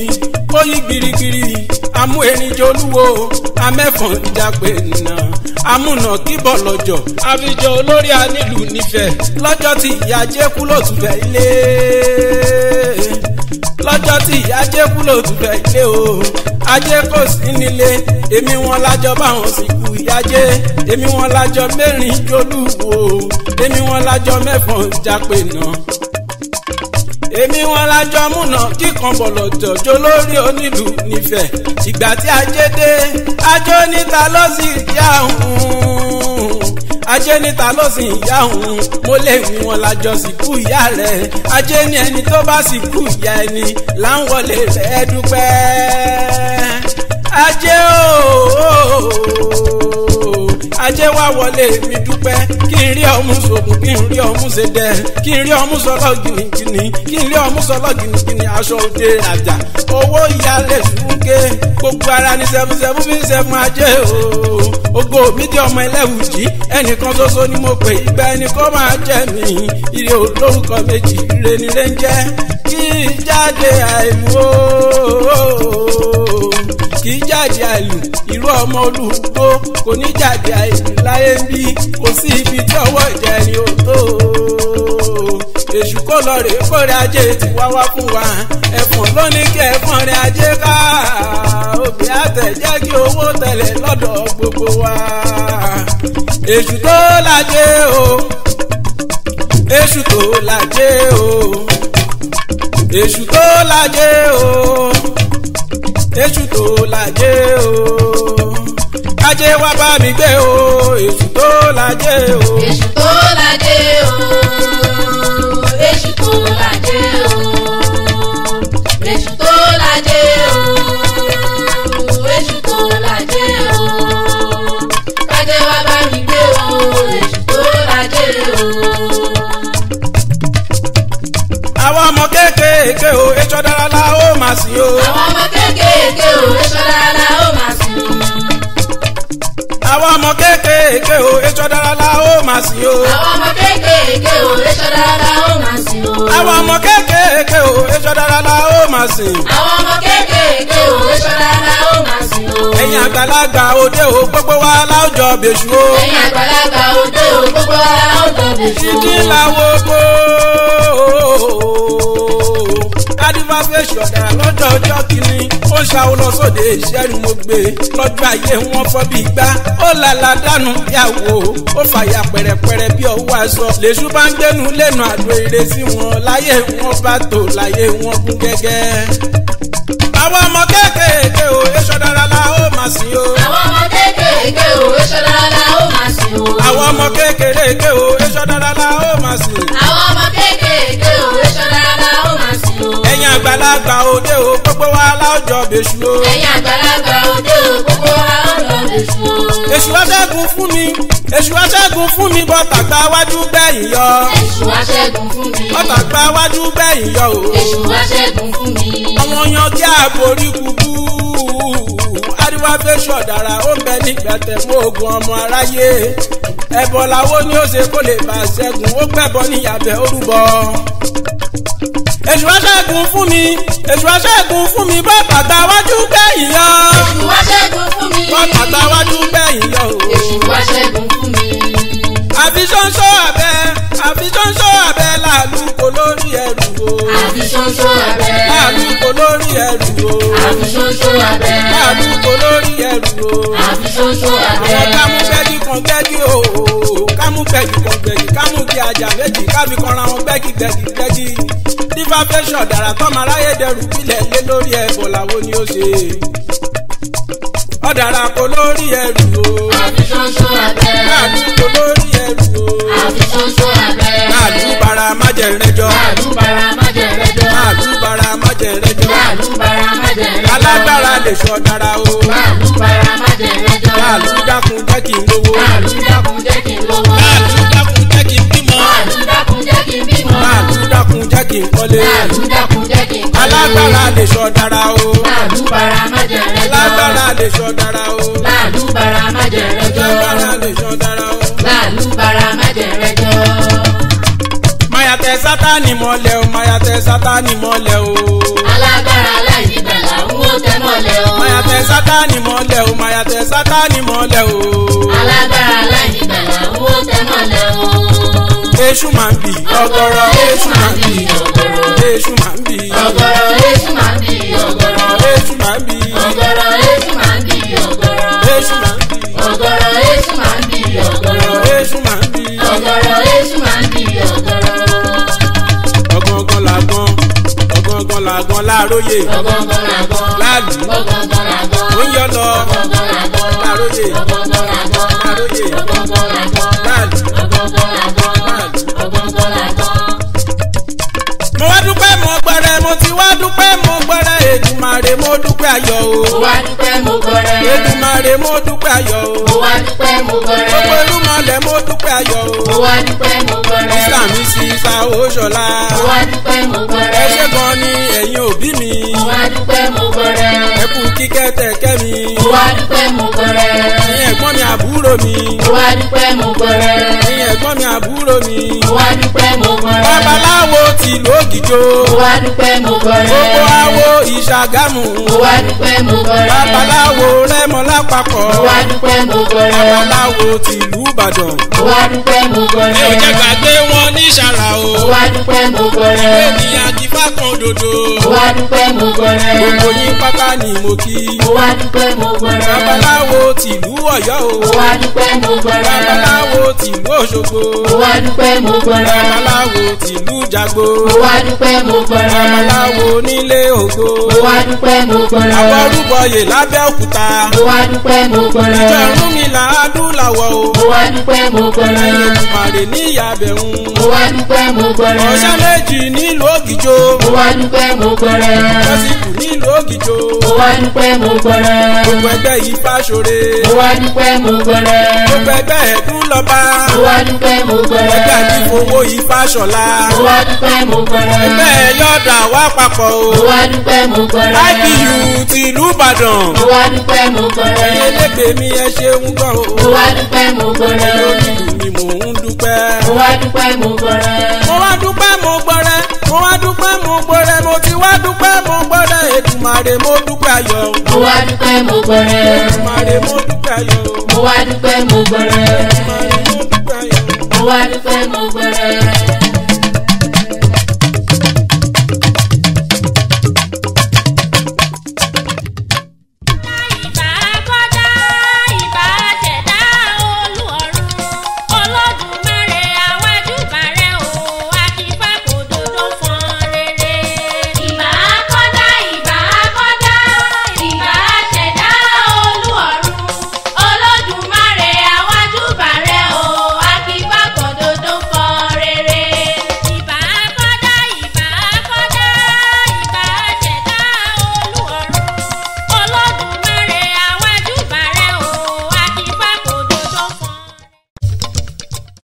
Ó yí girigiri amú erin jolúwo amẹ́fọ̀n jápé nà amúnà kíbọ̀ lọ́jọ́ àfijọ́ olórí anílù nífẹ̀ẹ́ lọ́jọ́ tí ìyá jẹ́ kú ló tún fẹ́ ilé lọ́jọ́ tí ìyá jẹ́ kú ló tún fẹ́ ilé o ajé kò sí nílé èmi wọn lájọ báwọn sì kú ìyájé èmi wọn lájọ mẹ́rin jolúwo èmi wọn lájọ mẹ́fọ̀n jápé nà èmi wọn lájọ múnà kíkan bọ̀lọ̀ jọ̀jọ́ lórí onílù nífẹ̀ẹ́ ìgbà tí ajé dé ajé níta ló sì yá òun ajé níta ló sì yá òun mo lè wí wọn lájọ sì kú ìyá rẹ̀ ajé ní ẹni tó bá sì kú ìyá ẹni là ń wọlé rẹ̀ dúpẹ́ ajé ooo ajé wá wọlé mi dúpẹ́ kí n rí ọmú sògùn kí n rí ọmú ṣe dẹ kí n rí ọmú sọlọ gìnìgìnì kí n rí ọmú sọlọ gìnìgìnì aṣọ òde àjà owó ìyálẹ̀ súnké gbogbo ara ní 7 7 fi ń sẹ́fún ajé o ògo mi di ọmọ ẹlẹ́wùjì ẹnìkan ṣoṣo ni mo pè ìgbà ẹni kó máa jẹ mí ire olórúkọ méjì ire ni ire ń jẹ́ kí jáde àìlú o kì í jáde àìlù irú ọmọ olùgbò kò ní jáde àìlù láyé ń bí kò sí ibi tí ọwọ́ ìjà ẹni ò tó èṣù kó lọ rè kórè ajé ti wá wá fún wa ẹ̀fọ̀n ló ní kí ẹ̀fọ̀n rẹ̀ ajé ká òbí àtẹ̀ jẹ́ kí owó tẹ̀lé lọ́dọ̀ gbogbo wa èṣù tó lájé o èṣù tó lájé o èṣù tó lájé o èṣù tó lájé o ajé wá bá mi gbé o èṣù tó lájé o. Èṣù tó lájé o èṣù tó lájé o èṣù tó lájé o èṣù tó lájé o kájé wá bá mi gbé o èṣù tó lájé o. Àwọn ọmọ kéékèèké o èso dára la ó máa sìn o. Àwọn ọmọ kéékèèké o èso dára la ó máa sìn o. Àwọn ọmọ kéékèèké o èso dára la ó máa sìn o. Àwọn ọmọ kéékèèké o èso dára la ó máa sìn o. Àwọn ọmọ kéékèèké o èso dára la ó máa sìn. Àwọn ọmọ kéékèèké o èso dára la ó máa sìn o. Ẹ̀yin àgbàlagbà òde o gbogbo wa láwùjọ bèṣù o. Ẹ̀yin àgbàlagbà òde o gbogbo wa láwùjọ bèṣù o. Ìdí làwọn gbó adífáfẹ́sì ọ̀daràn lọ́jọ́ ọjọ́ kìíní ó ṣàwọ́ lọ sóde ìṣẹ́nu mo gbé lọ́jọ́ ayé wọn fọ́ bí gbá ó lálá dànù yàwó ó fàyà pẹ̀rẹ̀pẹ̀rẹ̀ bí ọwọ́ aṣọ lèṣu bá ń gbénu lẹ́nu àdó ire sí wọn láyé wọn bá tò láyé wọn gún gẹ́gẹ́. Àwọn ọmọ kéékèèké o èso dára la ó máa sìn o. Àwọn ọmọ kéékèèké o èso dára la ó máa sìn o. Àwọn ọmọ kéékèèké o èso dára la ó máa sìn. Àwọn ọmọ kéékèèké o èso dára la ó máa sìn o. Ẹ̀yin àgbàlagbà òde o gbogbo wa láwùjọ bèṣù o. Ẹ̀yin àgbàlagbà òde o gbogbo wa láwùjọ bèṣù o. Èṣù wá ṣẹ́gun fún mi èṣù wá ṣẹ́gun fún mi bọ́tà gba wájú gbẹ̀yìn yọ. Èṣù wá ṣẹ́gun fún mi. Bọ́tà gba wájú gbẹ̀yìn yọ o. Èṣù wá ṣẹ́gun fún mi. Àwọn yan kí àborí kúkú adíwá fẹ́ ṣọ̀dàrà ó ń bẹ nígbà tẹ̀mú ogun ọmọ aráyé ẹ̀bọ̀ làwọn ni ó ṣe kó lè bá ṣẹ́gun ó gbẹ̀bọ níyàbẹ̀ orúbọ. Èṣù wá ṣẹ́gun fún mi èṣù wá ṣẹ́gun fún mi bọ́tà gba wájú gbẹ̀yìn yọ. Èṣù wá ṣẹ́gun fún mi. Bọ́tà gba wájú gbẹ̀yìn yọ o. Èṣù wá ṣẹ́gun fún mi. Àfi ṣọ́nṣọ́ abẹ àfi ṣọ́nṣọ́ abẹ làlú kò lórí ẹrù o. Àfi ṣoṣo abẹ. Làlú kò lórí ẹrù o. Àfi ṣoṣo abẹ. Làlú kò lórí ẹrù o. Àfi ṣoṣo abẹ. Àwọn kámú gbẹ́gí kan gbẹ́gí o. Kámú gbẹ́gí kan gbẹ́gí kámú kí ajá méjì káfi kanra wọn gbẹ́gí gbẹ́gí gbẹ́gí. Dífá fẹ́ ṣọ̀dàrà tọ́mọ aráyé dẹrù bílẹ̀ lé lórí ẹ̀bọ̀ làwọn ni ó ṣe. Ọ̀dàrà kò lórí ẹrù o. Àfi ṣoṣo abẹ. Làlú kò lórí ẹrù o. Àfi ṣoṣo abẹ. Làlú bara májẹ̀rẹ́jọ. Làlú bara májẹ̀rẹ́jọ. Làlú bara májẹ̀rẹ́jọ. Làlú bara májẹ̀rẹ́jọ. Alágbára lè ṣọ̀dàrà o. Làlú bara májẹ̀rẹ́jọ. Làlú dákun jẹ́ kí n lówó. Làlú dákun jẹ́ kí n lówó. Làlú dákun jẹ́ kí n bímọ. Làlú dákun jẹ́ kí n bímọ. Làlú dákun jẹ́ kí n kọ́lé. Làlú dákun jẹ́ kí n kọ́lé. Alágbára lè ṣọ̀dàrà o. Làlú bara májẹ̀rẹ́jọ. Alágbára lè ṣọ̀dàrà o. Làlú bara májẹ̀rẹ́jọ. Alágbára lè ṣọ̀dàrà o. Làlú bara májẹ̀rẹ́jọ. Mayatẹ Sátánì mọ́lẹ̀ o, mayatẹ Sátánì mọ́lẹ̀ o. Alágbára láìní gbàlà ń wò. Sátánì mọ́lẹ̀ o, máa tẹ Sátánì mọ́lẹ̀ o. Alágbára láìnígbàlà ń wó tẹ mọ́lẹ̀ o. Èṣù máa ń bì ọ̀gọ̀rọ̀, èṣù máa ń bì ọ̀gọ̀rọ̀, èṣù máa ń bì ọ̀gọ̀rọ̀, èṣù máa ń bì ọ̀gọ̀rọ̀, èṣù máa ń bì ọ̀gọ̀rọ̀, èṣù máa ń bì ọ̀gọ̀rọ̀, èṣù máa ń bì ọ̀gọ̀rọ̀, èṣù máa ń bì ọ̀gọ̀rọ̀, èṣù máa ń bì ọ̀gọ̀rọ̀, èṣù máa ń bì ọ̀gọ̀rọ̀. Ọ̀gọ̀ngàn làgàn, ọ̀gọ̀ngàn làgàn láàróyè, Ọ̀gọ̀ngàn làgàn, láàlú, ọ̀gọ̀ngàn làgàn, ó ń yọ lọ, ọ̀gọ̀ngàn làgàn, láàróyè, ọ̀gọ̀ngàn làgàn, láàróyè, ọ̀gọ̀ngàn làgàn, láàlú, ọ̀gọ̀ngàn làgàn, láàlú. ọ̀gọ̀ngàn làgàn. Mo wá dúpẹ́ mo gbọ́rẹ́, mo ti wá dúpẹ́ mo gbọ́rẹ́, Èdùmàrè mo dúpẹ́ ayọ̀ o. Mo wá dúpẹ́ mo gbọ́rẹ́. Èdùmàrè mo dúpẹ́ ayọ̀ o. Mo wá dúpẹ́ mo gbọ́rẹ́. Gbogbo irúnmọlẹ̀ mo dúpẹ́ ayọ̀ o. Mo wá dúpẹ́ mo gbọ́rẹ́. Mr. Mrs. Aoṣọlá. Mo wá dúpẹ́ mo gbọ́rẹ́. Ẹ ṣé gan ni ẹ̀yin òbí mi. Mo wá dúpẹ́ mo gbọ́rẹ́. Ẹ kú kíkẹ́ tẹ̀kẹ́ mi. Mo wá dúpẹ́ mo gbọ́rẹ́. Ẹ̀yin ẹ̀gbọ́n mi àbúrò mi. Mo wá dúpẹ́ mo gbọ́rẹ́. Ẹ̀yin ẹ̀gbọ́n mi àbúrò mi. Mo wá dúpẹ́ mo gbọ́rẹ́. Babaláwo tìlú Ògìjò. Mo wá dúpẹ́ mo gbọ́rẹ́. Gbogbo awo Ìṣàgámù. Mo wá dúpẹ́ mo gbọ́rẹ́. Babaláwo Rẹ́mọ lápapọ̀. Mo wá dúpẹ́ mo gbọ́rẹ́. Babaláwo tìlú Ìbàdàn. Mo wá dúpẹ́ mo gbọ́rẹ́. Mi ò jẹ́ gbàgbé wọn ní Ìṣàrà o. Mo wá dúpẹ́ mo gbọ́rẹ́. Ènìyàn kì í fá kan òdodo. Mo wá dúpẹ́ mo gbọ́rẹ́. Gbogbo yín pátá ni mo kí. Mo wá dúpẹ́ mo gbọ́rẹ́. Babaláwo tìlú Ọ̀yọ́ o. Mo wá dúpẹ́ mo gbọ́rẹ́. Babaláwo tìlú Òṣogbo. Mo wá dúpẹ́ mo gbọ́rẹ́. Babaláwo tìlú Jàgbó. Mo wá dúpẹ́ mo gbọ́rẹ́. Babaláwo nílé ògo. Mo wá dúpẹ́ mo gbọ́rẹ́. Àbọ̀rúbọyè lábẹ́òkúta. Mo wá dúpẹ́ mo gbọ́rẹ́. Ìjọ Ọ̀rúnmìlà adúláwọ̀ o. Mo wá dúpẹ́ mo gbọ́rẹ́. Èdùmàrè níyàbẹ̀hún. Mo wá dúpẹ́ mo gbọ́rẹ́. Ọ̀sán méjì nílùú Ògìjò. Mo wá dúpẹ́ mo gbọ́rẹ́. Lọ́sìkù nílùú Ògìjò. Mo wá dúpẹ́ mo gbọ́rẹ́. Gbogbo ẹgbẹ́ Ifáṣore. Mo wá dúpẹ́ mo gbọ́rẹ́. Gbogbo ẹgbẹ́ Ẹ̀dún lọ́ba. Mo wá dúpẹ́ mo gbọ́rẹ́. Ẹgbẹ́ Àdìfowó Ifáṣọlá. Mo wá dúpẹ́ mo gbọ́rẹ́. Ẹgbẹ́ Yọ̀dà wá papọ̀ o. Mo wá dúpẹ́ mo gbọ́rẹ́. IPU tìlú Ìbàdàn. Mo wá dúpẹ́ mo gbọ́rẹ́. Ẹ̀yin elégbè mi ẹ ṣeun gan o. Mo wá dúpẹ́ mo gbọ́rẹ́. Onílù mi mò ń dúpẹ́. Mo wá dúpẹ́ mo gbọ́rẹ́. Mo wá dúpẹ́ mo gbọ́rẹ́, mo wá dúpẹ́ mo gbọ́rẹ́, mo ti wá dúpẹ́ mo gbọ́rẹ́, Èdùmàrè mo dúpẹ́ ayọ̀. Mo wá dúpẹ́ mo gbọ́rẹ́. Èdùmàrè mo dúpẹ́ ayọ̀. Mo wá dúpẹ́ mo gbọ́rẹ́. Èdùmàrè mo dúpẹ́ ayọ̀. Mo wá dúpẹ́ mo gbọ́rẹ́.